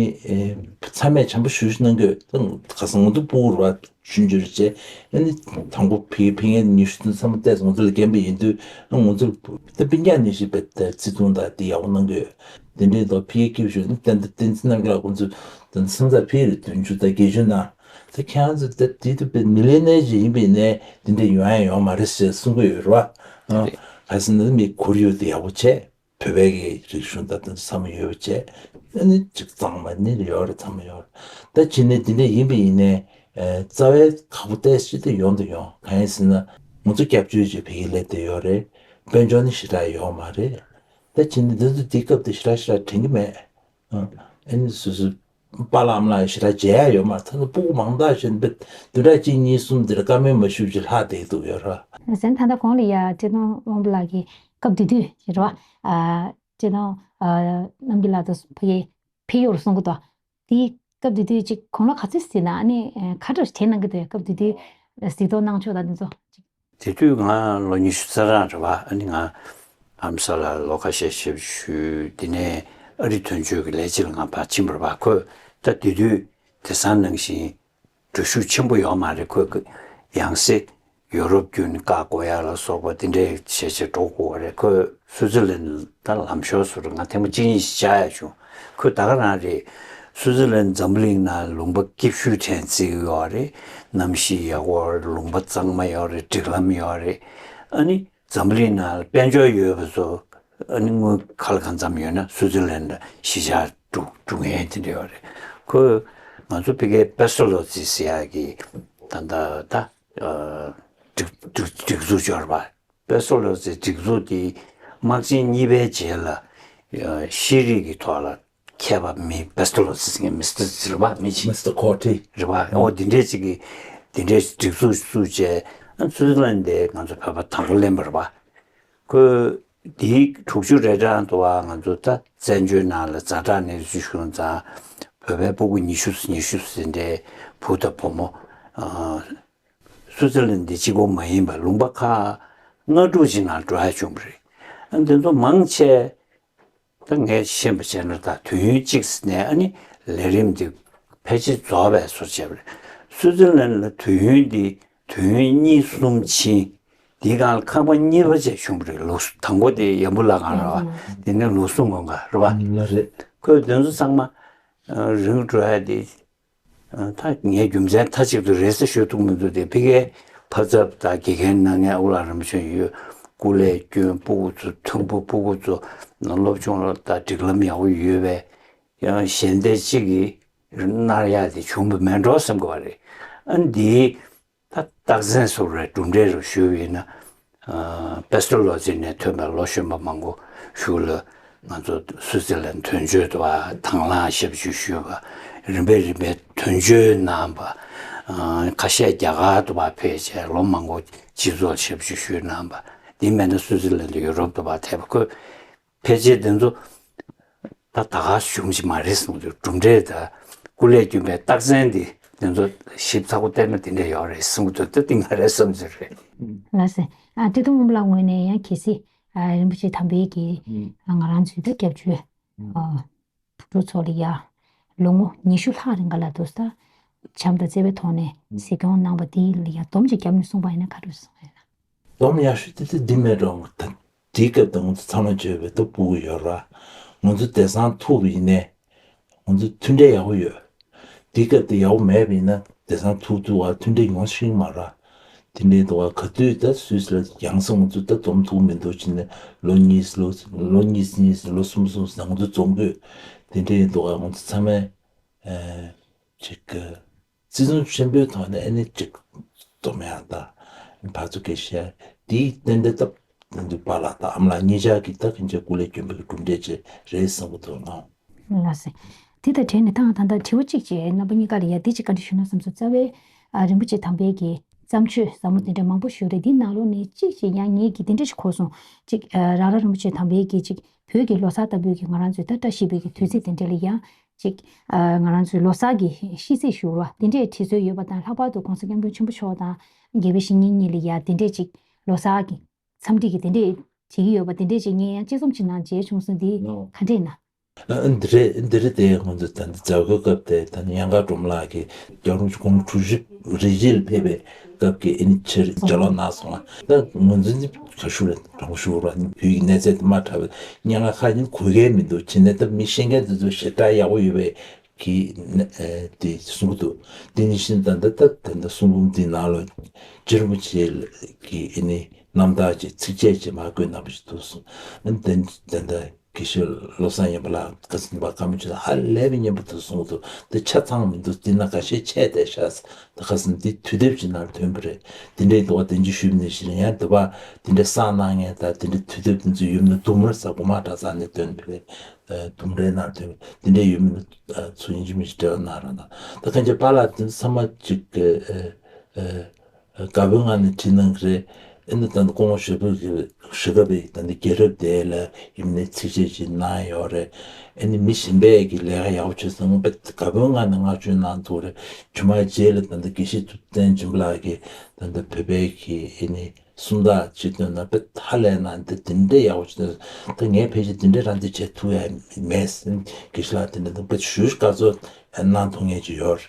ཚང་མས་བྱམས་པོ་ཞུ་ཞུ་གནང་གི་ཡོད། ཁ་སང་ང་ཚོ་སྤུ་གུ་ར་ཆུང་ཆུང་རེད་བྱས་ཨ་ནི་དང་པོ་ཕི་ཕི་ངའི་ཉི་ཤུ་ཚང་མ་བལྟས་ང་ཚོ་ལ་རྒན་པ་ཡིན་དུས་ང་ཚོ་ད་སྤུན་ཀྱག་ནི་ཞིག་བལྟས་བརྩི་མཐོང་དང་དེ་ཡག་པོ་གནང་གི་ཡོད། དེ་འདྲའི་ཐོག་ཕི་ཡེ་སྐྱིད་ཞུ་ནི་ཏན་ཏན་བསྟན་འཛིན་རྣམ་རྒྱལ་ཁོང་ཚོ་ད་སང་ཚ་ཕི་ཡེ་རེ་བདུན་ཅུ་དང་བརྒྱད་ཅུ་ན། ད་ཁྱེད་རང་ཚོ་ད་དེ་དུ་པའི་མི་ལེ་ནེ་ཞིག་ཡིན་པའི་ནས་དེ་འདྲ་ཡོང་ཡ་ཡོང་མ་རེད་ཟེར་གསུང་གི་ཡོད་རེད་བ། རེད། ག་ཟེར་ན་མི་ཁོར་ཡུག་དེ་ཡག་པོ་བྱས་བོད་པའི་གི་རིག་གཞུང་ད་ལྟ་ཚང་མ་ཡོད་པ་བྱས་ཨ་ནི་ཅིག་གཙང་མ་ནི་ཡོད་རེད་ཚང་མ་ཡོད་རེད། ད་ཕྱི་ནས་དེ་འདྲ་ཡིན་པའི་ཡིན་ནས་རྩ་བའི་ཁག་པོ་ཏོག་ཙམ་ཅིག་ད་ཡོང་དུ་ཡོང་གང་ཡིན་ཟེར་ན་ང་ཚོ་སྐྱབས་བཅོལ་ཅིག་བོད་ཡིག་སླེབས་བསྡད་ཡོད་རེད། དཔལ་འབྱོར་ནི་ཞེ་དྲག་ཡོད་མ་རེད། ད་ཕྱི་ནས་འདི་ཚོ་དེ་སྐབས་དེ་ཞེ་དྲག་ཞེ་དྲག་དྲན་གི་མེད། ཨ་ནི་སོ་སོ་པཱ་ལགས་ཨ་མ་ལགས་ཞེ་དྲག་མཇལ་ཡ་ཡོད་མ་རེད། ད་ནི་སྤུ་གུ་མང་དག་ཞིག་འདི་བདུན་ཕྲག་གཅིག་གཉིས་གསུམ་འདིར་བཀའ་མོལ་མ་ཞུས་ཅིག་ལྷག་བསྡད་འདུག་ཡོད་ར། ཟེར་ན་ད་ལྟ་གོང་ལ་ཡ་བཀྲས་མཐོང་དབང་པོ་ལགས་ཀྱིས་སྐབས་དེ་དུས་རེད་བ། བཀྲས་མཐོང་རྣམ་རྒྱལ་ལགས་དང་ཕ་གི་ཕེབས་ཡོད་རེད་གསུང་གི་འདུག་དེའི་སྐབས་དེ་དུས་ཅིག་དགུང་ལོ་ག་ཚོད་ཟིན་ན་ཨ་ནི་ག་འདྲ་དྲན་གནང་གི་འདུག་སྐབས་དེ་དུས་གཟིགས་རྟོག་གནང་ཕྱོགས་དང་དེ་ཚོ་ཅིག་དེ་དུས་ང་ལོ་ཉི་ཤུ་རྩ་གྲངས་རེད་བ། ཨ་ནི་ང་ཨ་མ་ས་ལ་ལོ་ཁ་ཤས་ཞིབ་ཞུས། དེ་ནས་ཨ་རི་དོན་གཅོད་ཀྱི་ལས་བྱེད་ལ་ང་ཕར་ཕྱིན་པ་རེད་བ། ཁོས་ད་དེ་དུས་དེང་སང་ནང་བཞིན་འགྲུལ་བཞུད་ཆེན་པོ་ཡོད་མ་རེད། ཁོས་ཡང་སེ་ཡོ་རོབ་བརྒྱུད་ནས་བཀག་འགོག་ཡ་ལ་སོགས་པ་དེ་འདྲའི་བྱས་བྱས་འགྲོ་དགོས་པ་རེད། ཁོས་སུའུ་ཙི་ལན་ད་ལམ་ཞོར་སུ་རུ་ང་ཐེངས་མ་གཅིག་གཉིས་ཤིག་བཅར་ཡ་བྱུང་། ཁོས་ད་ག་རང་རེད། སུའུ་ཙི་ལན་འཛམ་བུ་གླིང་ནང་ལུང་པ་སྐྱིད་ཤོས་གྲས་བརྩི་གི་ཡོད་རེད། གནམ་གཤིས་ཡག་པོ་རེད། ལུང་པ་གཙང་མ་ཡོད་རེད། སྒྲིག་ལམ་ཡོད་རེད། ཨ་ནི་འཛམ་བུ་གླིང་ནང་ལ་དཔལ་འབྱོར་ཡོད་པ་ཚོ་ཨ་ནི་དངུལ་ག་ལ་གང་འཚམ་ཡོད་ན་སུའུ་ཙི་ལན་ལ་གཞིས་ཆགས་སྒྲུབ་སྒྲུབ་མཁན་དེ་འདྲ་ཡོད་རེད། ཁོས་ང་ཚོ་ཕ་གིའི་པེ་སོ་ལོ་ཙི་ཟེར་ཡག་གི་ད་ལྟ་ད་སྒྲིག་སྒྲིག་སྒྲིག་འཛུགས་འབྱོར་བ། པེ་སོ་ལོ་ཙི་སྒྲིག་འཛུགས་དེ་དམག་ཆེན་གཉིས་པའི་རྗེས་ལ་ཤེས་རིག་གི་ཐོག་ལ་མཁས་པ་མི་པེ་སོ་ལོ་ཙི་ཟེར་མཁན་མི་སི་ཊར་ཟེར་བ་མི་ཅིག་མི་སི་ཊར་ཀོ་ཊི་རེད་བ། ཨོ་དེ་འདྲས་ཅིག་གིས་དེ་འདྲས་སྒྲིག་འཛུགས་བཙུགས་བྱས་སུའུ་ཙི་ལན་དེ་ང་ཚོ་བོད་པ་དང་པོ་ལེན་པ་རེད་བ། ཁོས་དེའི་དྲུག་ཅུ་རེ་གྲངས་དུ་བ་ང་ཚོ་ད་བཙན་བྱོལ་ནང་ལ་ཛ་དྲག་གནས་ཚུལ་བྱུང་ཙང་བོད་པའི་སྤུ་གུ་ཉི་ཤུ་ཉི་ཤུ་ཟིན་འདྲའི་བུ་དང་བུ་མོ་སུའུ་ཙི་ལན་འདི་གཅིག་པོ་མ་ཡིན་པར་ལུང་པ་ཁག་ལྔ་དྲུག་ཅིག་ནང་འགྲོ་ཡ་བྱུང་བ་རེད། ཨ་འདི་ཚོ་མང་ཆེ་ད་ངས་ཤེས་པ་བྱས་ན་ད་དུས་ཡུན་གཅིག་ནས་ཨ་ནི་ལས་རིམ་འདི་ཕལ་ཆེར་རྫོགས་པའི་བཟོ་བྱས་པ་རེད། སུའུ་ཙེར་ལན་ལ་དུས་ཡུན་འདི་དུས་ཡུན་གཉིས་གསུམ་ཕྱིན། དེའི་སྒང་ལ་ཁང་པ་གཉིས་པ་བཅས་བྱུང་བ་རེད། ལོ་དང་པོ་དེ་ཡམ་བུ་ལ་སྒང་རེད་བ། དེ་ནས་ལོ་གསུམ་གོང་ག་རེད་བ། ཨ་རེད། ཁོས་དེ་ཚོ་ཚང་མ་རིང་འགྲོ་ཡ་དེ། ད་ངས་རྒྱུ་མཚན་མཐའ་གཅིག་ཏུ་རེད་ཟེར་ཤོད་ཐུབ་མི་འདུག་དེ་ཕ་གིའི་ཕ་ཚབ་དང་དགེ་རྒན་གནང་མཁན་ཨོ་ལགས་རིན་པོ་ཆེ་ཡོད། སྐུ་ལས་བསྐྱོན། སྤུ་གུ་ཚོ་མཐོན་པོ་སྤུ་གུ་ཚོ་སློབ་སྦྱོང་ལ་དང་སྒྲིག་ལམ་ཡག་པོ་ཡོད་པས། ཡང་གཞན་དེ་གཅིག་གིས་མནར་ཡག་དེ་བྱུང་བ་མེད་འགྲོ་བསམ་གི་བ་རེད། ཨ་འདིའི་ད་རྟགས་མཚན་སོགས་རེད། གྲུབ་འབྲས་རུ་ཞུས་པ་ཡིན་ན། ཨ་པེ་སི་ཊོ་ལོ་ཇི་ནས་ཐོན་པའི་ལོ་གཞོན་པ་མང་པོ་བཞུགས་ལ། ང་ཚོ་སུའུ་ཙེར་ལན་དོན་གཅོད་དུ་བ་དང་བླངས་ཞབས་ཞུ་ཞུས་པ། རིམ་པས་རིམ་པས་དོན་གཅོད་གནང་བ། ཨ་ཁ་ཤས་རྒྱ་གར་དུ་བ་ཕེབས་བྱས་ལོ་མང་པོ་སྤྱི་ཚོགས་ཞབས་ཞུ་ཞུས་གནང་བ། འདི་མེད་ན་སུའུ་ཙེར་ལན་དུ་ཡུ་རོབ་དུ་བ་ཐེབས་པ་ཁོས། ཕལ་ཆེར་དེ་ཚོ་ད་ད་ག་བྱུང་གི་མ་རེད་གསུངས་དུས། གྲུབ་འབྲས་དང་སྐུ་ལས་བསྐྱོན་པའི་རྟགས་མཚན་འདི་དེ་ཚོ་ཞིབ་ཚགས་པོ་བལྟས་ན་དེ་འདྲ་ཡོད་རེད་གསུངས་དུས། ད་དེ་ང་རའི་བསམ་ཚུལ་རེད། ལགས་སེ། ཨ་བཀྲས་མཐོང་སྔོན་མོ་ལགས་ངོས་ནས་ཡང་གལ་སྲིད་ཨ་རིན་པོ་ཆེ་དམ་པའི་གི་ང་རང་ཚོའི་ད་སྐྱབས་བཅོལ་ཨ་བུ་ཕྲུག་ཚོ་ལ་ཡ་ལོ་ངོ་ཉི་ཤུ་ལྷག་རིང་ག་ལ་འདུག་ས་བྱམས་དང་བརྩེ་བའི་ཐོག་ནས་གཟིགས་སྐྱོང་གནང་བ་དེ་ལ་ཡ་སྡོམ་ཅིག་བརྒྱབ་ནས་གསུངས་པ་ཡིན་ན་ག་རེ་གསུངས་ཡོད་ན། སྡོམ་ཡག་ཤོས་དེ་ཚོ་འདི་མེད་འགྲོ། ད་དེའི་སྐབས་དང་ང་ཚོ་ཚང་མ་བརྗོད་པའི་ད་སྤུ་གུ་ཡོད་ར། ང་ཚོ་དེང་སང་ཐུག་པ་ཡིན་ནའི་ང་ཚོ་མཐུན་འབྲེལ་ཡག་པོ་ཡོད། དེའི་སྐབས་དེ་ཡག་པོ་མེད་པ་ཡིན་ན་དེང་སང་ཐུག་ཐུག་བ་མཐུན་འབྲེལ་ཡོང་ཤེས་མ་ར། དེ་འདྲའི་འདུག་བ། ག་དུས་ད་སུད་སི་ལ་ཡང་སེ་ང་ཚོ་ད་འཛོམས་ཐུབ་མི་འདུག་བྱས་ནས་ལོ་གཉིས་ལོ་ལོ་གཉིས་གཉིས་ལོ་གསུམ་གསུམ་ང་ཚོ་འཛོམས་དགོས། དེ་འདྲའི་འདུག་བ། ང་ཚོ་ཚང་མས་ཨ་ཅིག་གི་བརྩི་སྲུང་ཆེན་པོའི་ཐོག་ནས་ཨ་ནི་ཅིག་སྡོམ་ཡག་དང་ཕར་ཚུར་སྐད་བཤད་དེའི་རྟེན་འབྲེལ་སྟབས་བདེ་འདུག་པཱ་ལགས་དང་ཨ་མ་ལགས་གཉིས་ཆ་གིས་ད་ཁྱེད་ཚོའི་སྐུ་ལས་བསྐྱོན་པའི་གྲུབ་འབྲས་ཅིག་རེད་བསམ་གྱི་འདུག་ལགས། ལགས་སེ། དེ་དང་འབྲེལ་ནས་ད་ད་ལྟ་དྲི་བ་གཅིག་བྱས། རྣམ་པ་གཉིས་ཀ་ལ་ཡ་འདི་གཅིག་བཀའ་འདྲི་ཞུ་ན་བསམ་སོང་། རྩ་བའི་ཨ་རིན་པོ་ཆེ་དམ་པའི་གི་བརྩམས་ཆོས་ཟབ་མོ་དེ་འདྲ་མང་པོ་ཞིག་ཡོད་རེད། འདི་ནང་ལོགས་ནས་གཅིག་ཅིག་ཡང་ངེད་ཀྱིས་དེ་འདྲ་ཞིག་གོ་སོང་། གཅིག་ཨ་རང་རང་རིན་པོ་ཆེ་དམ་པའི་གི་གཅིག་བོད་ཀྱི་ལོ་གསར་ལྟ་བུའི་གི་ང་རང་ཚོའི་ད་བཀྲ་ཤིས་པའི་གི་དུས་ཚིགས་དེ་འདྲ་ལ་ཡ་གཅིག་ཨ་ང་རང་ཚོའི་ལོ་གསར་གྱི་ཤིས་ཚིག་ཞུ་བ་དེ་འདྲས་བྲིས་སྲོལ་ཡོད་པ་དང་། ལྷག་པར་དུ་༸གོང་ས་༸སྐྱབས་མགོན་ཆེན་པོ་མཆོག་དང་རྒྱལ་བའི་བཤེས་གཉེན་གཉིས་ལ་ཡ་དེ་འདྲས་ཅིག་ལོ་གསར་གྱི་འཚམས་འདྲི་གི་དེ་འདྲས་བྱེད་ཀྱི་ཡོད་པ་དེ་འདྲས་ཅིག་ངས་ཡང་དཔྱད་རྩོམ་ཅིག་ནང་མཇལ་བྱུང་སོང་། འདི་ནོ། ག་འདྲས་ན། ཨ་འདི་རེད། འདི་རེད་དེ་ང་ཚོ་ད་འདི་མཛད་སྒོའི་སྐབས་དེ་ད་ནི་ཉང་དགའ་སྒྲོལ་མ་ལགས་ཀྱིས་རྒྱལ་བ་རིན་པོ་ཆེ་དགུང་ལོ་དྲུག་ཅུ་རེ་བཞི་ལ་ཕེབས་པའི་སྐབས་ཀྱི་ཨ་ནི་ཕྱིར་ལྗགས་ཀློག་གནང་སོང་ང་། ད་ང་ཚོ་འདི་ག་ཞུ་རེད། དྲང་པོ་ཞུ་ར་ནི་བོད་ཀྱི་གནས་ཚད་དེ་མ་དྲག་པའི་སྙན་ངག་ཁ་ཉིན་གོ་མཁན་མི་འདུག་བྱས་ནས་ད་མི་ཤེས་མཁན་དེ་ཚོ་ཞེ་དྲག་ཡག་པོ་ཡོད་པའི་གི་ཨ་དེ་གསུང་གི་འདུག་དེ་ནི་བཞིན་ད་ལྟ་ད་ད་ལྟ་གསུང་འབུམ་འདི་ནང་ལ་རྗེ་རིན་པོ་ཆེ་གི་ཨ་ནི་རྣམ་ཐར་གྱི་ཚིགས་བཅད་ཅིག་མར་བཀོད་གནང་བ་ཞིག་འདུག་གསུངས། ཨ་ནི་དེ་ད་ལྟ་དགེ་བཤེས་བློ་བཟང་སྙན་པ་ལགས་ཀྱིས་ཟིན་པ་བཀའ་མོལ་བྱས་ན་ཧ་ལས་པའི་སྙན་པོ་དེ་གསུང་གི་འདུག་དེ་ཆ་ཚང་མི་འདུག་དེ་ན་ཁ་ཤས་ཆད་བསྡད་ཤག་ད་ཁ་སང་འདི་དུས་དེབ་ཅིག་ནང་ཐོན་པ་རེད། དེ་འདྲའི་འདུག་བ། དེ་འདྲ་ཞུས་པ་ནང་བཞིན་ཡང་དེ་བ་དེ་འདྲ་བསགས་གནང་མཁན་དང་དེ་འདྲ་དུས་དེབ་དེ་ཚོ་ཡོད་ན་དུམ་རེ་ས་གོ་མ་དྲག་ས་ནས་ཐོན་པ་རེད། དུམ་རེ་ནང་དེ་དེ་འདྲ་ཡོད་མིན་ཚུར་ཡིན་གཅིག་མིན་གཅིག་འབྲེལ་བ་གནང་རོགས་གནང་། ད་གང་ཅི་པཱ་ལགས་དེ་ཚང་མ་ཅིག་དགའ་པོའི་ངང་ནས་བྲིས་གནང་གི་རེད། ཨེ་འདི་ད་ལྟ་སྐུ་ངོ་ཞབས་པུ་གི་ཞུ་སྐབས་པའི་ད་ལྟ་རྒྱལ་རབས་དེ་ལ་ཡིན་ནའི་ཚིགས་བཅད་ཅིག་གནང་ཡོད་རེད། ཨེ་ནི་མི་གཞན་པས་ཀྱི་ལས་ཀ་ཡག་པོ་བྱས་སོང་། དཔེ་དགའ་པོའི་ངང་ནས་བསྔགས་བརྗོད་གནང་ཐུབ་རེད། ཇོ་མ་རྗེ་ལ་ད་ལྟ་དགེ་བཤེས་ཐུབ་བསྟན་སྦྱིན་པ་ལགས་ཀྱིས་ད་ལྟ་བོད་པའི་གི་ཨེ་ནི་སུམ་རྟགས་ཅིག་བཏོན་ན་དཔེ་ཧ་ལས་ན་འདི་དེ་འདྲའི་ཡག་པོ་ཅིག་བཏོན། ད་ངས་ཕལ་ཆེར་དེ་འདྲའི་རང་བཙན་བྱེད་ཐུབ་ཡ་མེད། དགེ་བཤེས་ལགས་དེ་འདྲ་དང་དཔེ་ཞུ་དཀའ་ཚོར་གནང་ཐུབ་མཁན་ཅིག་ཡོད་རེད།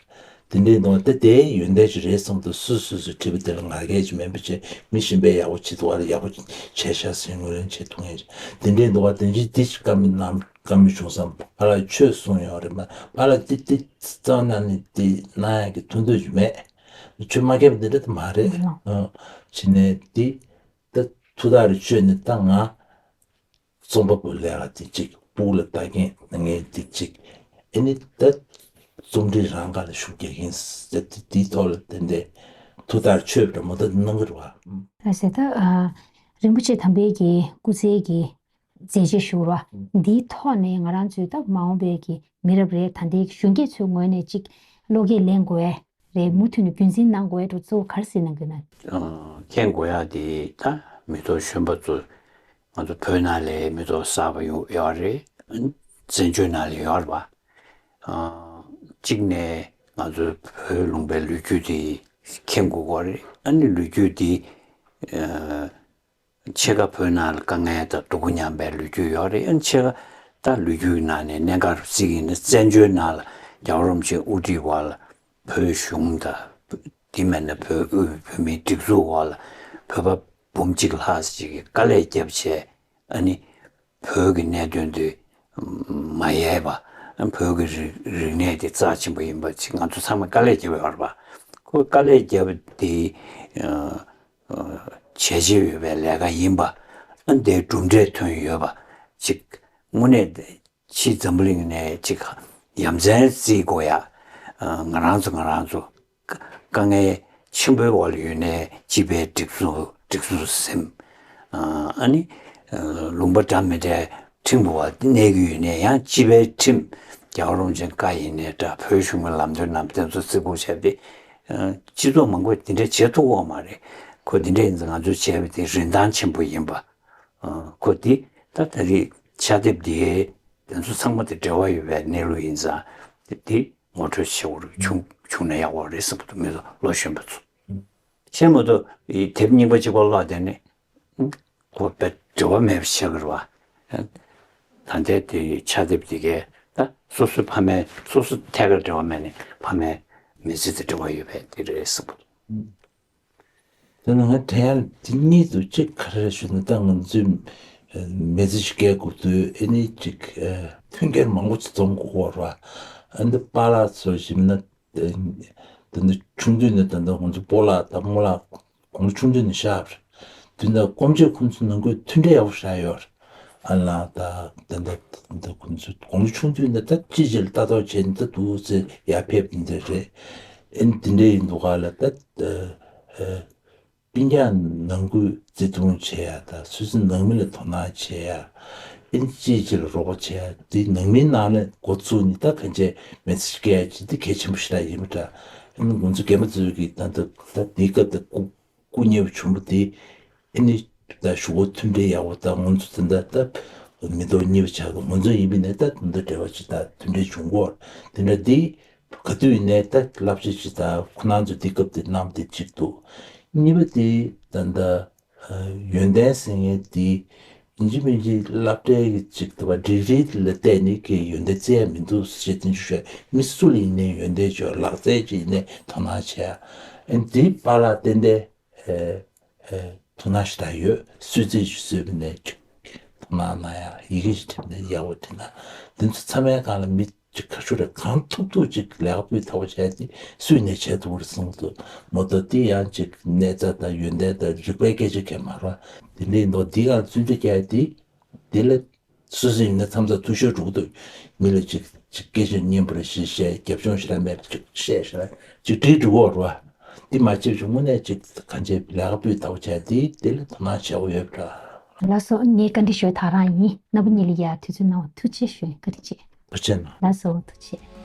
དེ་འདྲའི་འདུག་བ། དེ་དེའི་ཡོན་ཏན་ཅིག་རེད་བསམ་དུས་སུ་སུ་སུ་བྲིས་པ་དེ་ལ་ང་རྒྱལ་ཅིག་མེད་པ་བྱས་མི་གཞན་པས་ཡག་པོ་བྱེད་ཐུབ་པ་ལ་ཡག་པོ་བྱས་ཤག་ཟེར་ངོས་ལེན་བྱེད་ཐུབ་མཁན་ཅིག་དེ་འདྲའི་འདུག་བ། དེ་འདྲའི་དེ་ཅིག་བཀའ་མོལ་གནང་བཀའ་མོལ་བྱུང་བསམ། ཕ་ལ་ཆོས་གསུངས་ཡོད་རེད་མ། ཕ་ལ་དེ་དེ་རྩ་བ་ནས་ནི་དེ་གནང་ཡག་གི་ཐུགས་འདོད་ཅིག་མེད། ཆོས་མ་མཁས་པ་འདི་འདྲ་དེ་མ་རེད། ཨ་བྱས་ནས་དེ་ད་ཐུགས་ཐག་རེ་ཆོད་ནས་ད་ང་རྩོམ་པ་པོ་ལས་ཀ་དེ་གཅིག་སྤུ་གུ་ལ་ལྟ་མཁན་ངས་དེ་གཅིག་ཨེ་ནི་ད་རྩོམ་འབྲི་རང་ག་ལ་ཤུགས་རྒྱག་གིན་ཟེར་དེ་དེའི་ཐོག་ལ་དེ་འདྲའི་ཐུགས་ཐག་ཆོད་པ་འདྲ་མོ་ད་གནང་གི་རེད་བ། ཨ་ཟེར་ད་ཨ་རིན་པོ་ཆེ་དམ་པའི་གི་སྐུ་ཚེ་གི་མཛད་རྗེས་ཞུ་ར་འདིའི་ཐོག་ནས་ང་རང་ཚོའི་ད་མ་འོངས་པའི་གི་མི་རབས་རེད། ད་ལྟའི་གཞོན་སྐྱེས་ཚོའི་ངོས་ནས་གཅིག་བློ་སྐྱེད་ལེན་དགོས་ཡ་རེད། མུ་མཐུད་ནས་རྒྱུན་འཛིན་གནང་དགོས་ཡ་འདྲ་གཙོ་བོ་ག་རེ་གཟིགས་གནང་གི་ན། མཁྱེན་དགོས་ཡ་དེ་ད་མི་ཐོག་གཞོན་པ་ཚོ་ང་ཚོ་བོད་ནང་ལ་མི་ཐོག་གསར་པ་ཡོང་ཡོད་རེད། བཙན་བྱོལ་ནང་ལ་ཡོད་རེད་པ། གཅིག་ནས་ང་ཚོའི་བོད་ལུང་པའི་ལོ་རྒྱུས་དེ་མཁྱེན་དགོས་ཀྱི་རེད། ཨ་ནི་ལོ་རྒྱུས་དེ་ཕྱེད་ཀ་བོད་ནང་ལ་དཀའ་ངལ་དང་སྡུག་པོ་མྱངས་པའི་ལོ་རྒྱུས་ཡོད་རེད། ཨ་ནི་ཕྱེད་ཀ་ད་ལོ་རྒྱུས་ནང་ནས་གནད་འགག་རུ་བརྩི་གི་ཡིན་ན་བཙན་བྱོལ་ནང་ལ་རྒྱལ་བ་རིན་པོ་ཆེ་དབུ་ཁྲིད་འོག་ལ་བོད་གཞུང་དང་ དེ་མེད་ན་བོད་དབུས་བོད་མིའི་སྒྲིག་འཛུགས་འོག་ལ་བོད་པ་འབུམ་གཅིག་ལྷག་ཅིག་གིས་དཀའ་ལས་བརྒྱབ་བྱས། ཨ་ནི་བོད་ཀྱི་གནད་དོན་དེ་མ་ཡལ་བ། བོད་ཀྱི་རིག་རིག་གནས་དེ་རྩ་ཆེན་པོ་ཡིན་པ་ཅིག་ང་ཚོ་ཚང་མས་དཀའ་ལས་བརྒྱབ་ཡོད་རེད་པ། ཁོ་དཀའ་ལས་བརྒྱབ་དེ་ཨ་ཨ་བྱས་བྱས་ཡོད་པའི་ལས་ཀ་ཡིན་པ། ཨ་འདིའི་གྲུབ་འབྲས་ཐོན་ཡོད་པ་ཅིག་དངོས་གནས་ཕྱི་འཛམ་བུ་གླིང་ནས་ཅིག་ཡ་མཚན་རྩི་དགོས་ཡ། ཨ་ང་རང་ཚོ་ང་རང་ཚོ་དཀའ་ངལ་ཆེན་པོའི་འོག་ལ་ཡོད་ནའི་སྤྱི་པའི་སྒྲིག་འཛུགས་སྒྲིག་འཛུགས་སེམས། ཨ་ནི་ལུང་པ་འདྲ་མི་འདྲའི་ཁྲིམས་འོག་གནས་ཀྱི་ཡོད་ནའི་ཡང་སྤྱི་པའི་ཁྲིམས། རྒྱལ་བ་རིན་པོ་ཆེའི་བཀའ་ཡིན་ནའི་འདྲ། བོད་གཞུང་གི་ལམ་སྟོན་ནང་དོན་ཚོ་བརྩི་བཀུར་བྱས་ཏེ། སྤྱི་ཚོགས་མང་པོས་དེ་འདྲ་བྱེད་ཐུབ་ཀྱི་ཡོད་མ་རེད། ཁོ་དེ་འདྲ་ཡིན་ཙང་ང་ཚོས་བྱས་པ་དེ་རིན་ཐང་ཆེན་པོ་ཡིན་པ། ཁོ་དེ་ད་ད་རེས་ཕྱག་དེབ་འདིའི་དོན་ཚོ་ཚང་མ་དེ་འབྲེལ་བ་ཡོད་པའི་གནས་ལུགས་ཡིན་ཙང་དེ་ངོ་སྤྲོད་བྱེད་དགོས་རེད། བྱུང་བྱུང་ན་ཡག་པོ་རེད་བསམ་གྱི་འདུག་མི་ཚོ་ལོ་གཞོན་པ་ཚོ། ཤེས་མ་གཏོགས་དེབ་རྙིང་པ་གཅིག་པོ་ཀློག་བསྡད་ནས་ཁོ་དཔེ་འབྲེལ་བ་མེད་པ་ཆགས་ཀྱི་རེད་པ། ད་ལྟའི་དེ་ཕྱག་དེབ་དེ་གས་ད་སོ་སོའི་ཕ་མའི་སོ་སོ་ཐད་ཀར་འབྲེལ་བ་མེད་ནས་ཕ་མའི་མི་ཚེ་དང་འབྲེལ་བ་ཡོད་པའི་དེ་རེད་བསམ་གྱི་འདུག་དེ་ནི་ང་དྲན་ཡག་དེ་གཉིས་འདུག་གཅིག་ག་རེ་རེད་ཞུ་ན། ད་ང་ཚོས་མི་ཚེ་ཞིག་སྐྱེལ་དགོས་དུས་ཨེ་ནི་གཅིག་མཐུན་རྐྱེན་མང་པོ་ཞིག་འཛོམས་དགོས་པ་རེད་པ། ཨ་འདི་པཱ་ལགས་ཚོ་ཞིག་ན། དེ་འདི་ཆུང་དུས་ནས་ད་ལྟ་ང་ཚོ་སྤོ་ལགས་དང་རྨོ་ལགས་དགུང་ལོ་ཆུང་དུས་ནས་བཞག་པ་རེད། དེ་འདྲ་སྐོམ་ཆུ་ཁོང་ཚོ་ནང་ཁུལ་མཐུན་སྒྲིལ་ཡག་པོ་བཞག་ཡོད་རེད། ཨ་ལགས་ད་དེ་འདྲ་དེ་འདྲ་ཁོང་ཚོ་དགུང་ལོ་ཆུང་དུས་ནས་ད་ཅི་ཅི་ལ་ལྟ་རྟོག་བྱས་ནས་ད་འདུག་ཟེར་ཡར་ཕེབས་དེ་འདྲ་རེད། ཨེ་འདི་འདྲ་ཡིན་འདུག་ག་ལ་ད། སྤུན་ཀྱག་ནང་ཁུལ་བརྩེ་དུང་བྱེད་ཡ་དང་སོ་སོའི་ནང་མི་ལ་དོ་སྣང་བྱེད་ཡ། ཨེ་གཅིག་གཅིག་ལ་རོགས་པ་བྱེད་ཡ་དེ་ནང་མིའི་ནང་ནས་འགོ་བཙུགས་ནས་ད་གང་བྱས་མི་ཚེ་སྐྱེལ་ཡ་ཅིག་དེ་གལ་ཆེན་པོ་ཞེ་དྲག་ཡིན་པ་འདྲ། ཨེ་ང་ཚོ་རྒན་པ་ཚོས་ཀྱིས་ད་ད་ད་དེའི་སྐབས་དེ་སྐུ་སྐུ་ཉེ་བོ་བྱུང་བ་དེ་ཨེ་ནི་ད་ཞུ་བོ་མཐུན་སྒྲིལ་ཡག་པོ་ད་ང་ཚོ་ད་ད་ད་མི་ཐོག་གཉིས་པ་ཆགས་ཀྱི་ང་ཚོ་ཡིན་པ་ནས་ད་ད་འབྲེལ་བ་ཅིག་ད་མཐུན་སྒྲིལ་བྱུང་གོ་དེ་འདྲ་དེ། ག་དུས་ཡིན་ནའི་ད་བསླབ་བྱ་ཅིག་དང་ཁོ་རང་ཚོ་དེ་སྐབས་དེ་གནང་དེ་གཅིག་འདུག་གཉིས་པ་དེ་ད་ལྟ་ཡོན་ཏན་ཟེར་མཁན་དེ་ཡིན་གཅིག་མིན་གཅིག་སློབ་གྲྭའི་གི་ཅིག་དུ་བ་ཌིག་རི་ལ་བལྟས་ནས་ཀྱི་ཡོན་ཏན་བཙལ་ཡ་མི་འདུག་ཅེས་དེ་འདྲ་ཞུ་བ། མི་སུ་ལ་ཡིན་ནའི་ཡོན་ཏན་ཅིག་ལག་རྩལ་ཅིག་ཡིན་ནའི་དོ་སྣང་བྱས་ཡ། ཨེ་འདི་པཱ་ལགས་ཏན་ཏན་ཨེ་ཨེ་དོ་སྣང་ཞེ་དྲག་ཡོད། གསོལ་ཚིགས་ཤིག་གསོལ་བ་ནས་ཅིག་དོ་སྣང་གནང་ཡ། ཡི་གེ་ཞིག་བྲིས་ནས་ཡག་པོ་བྲིས་ན། འདི་ཚོ་ཚང་མའི་སྒང་ལ་མི་ཅིག་ག་ཚོད་རེ་གང་ཐུབ་ཐུབ་ཅིག་ལས་ཀ་སྤུས་དག་པོ་བྱས་ཏེ་སུས་ནས་བྱས་ཐུབ་པ་རེད་བསམ་གྱི་འདུག་མ་གཏོགས་དེ་ཡང་ཅིག་ནད་རྩ་དང་ཡོན་ཏན་དང་རིག་པའི་སྐད་ཆ་གང་མ་རེད། དེ་འདྲ་ཡིན་མདོག་འདི་ག་ལ་བརྩོན་འགྲུས་བརྒྱབ་ཡ་དེ་དེ་ལ་སོ་སོ་ཡིན་ན་མཚམས་མཚམས་འཐུས་ཤོར་འགྲོ་གི་འདུག་མི་ལ་ཅིག་ཅིག་སྐད་ཆ་སྙན་པོ་རེ་ཞིག་བཤད། རྒྱབ་ལྗོངས་ཞེ་དྲག་མེད་པ་ཅིག་བཤད་ཞེ་དྲག་ཅིག་བྲིས་འགྲོ་གི་ཡོད་རེད་བ། འདི་མ་བྱས་ཅིག་དངོས་གནས་ཅིག་གང་བྱས་ལས་ཀ་སྤུས་དག་པོ་བྱས་ཏེ་དེ་ལ་དོ་སྣང་བྱེད་དགོས་ཡོད་པ་འདྲ། ལགས་སོ། ངས་བཀའ་འདྲི་ཞུ་ཡ་ད་རང་ཡིན། རྣམ་པ་གཉིས་ལ་ཡ་དུས་ཚོད་གནང་བ་ཐུགས་རྗེ་ཆེ་ཞུ། བཀའ་དྲིན་ཆེ། ཐུགས་རྗེ་གནང་། ལགས་སོ། ཐུགས་རྗེ་ཆེ།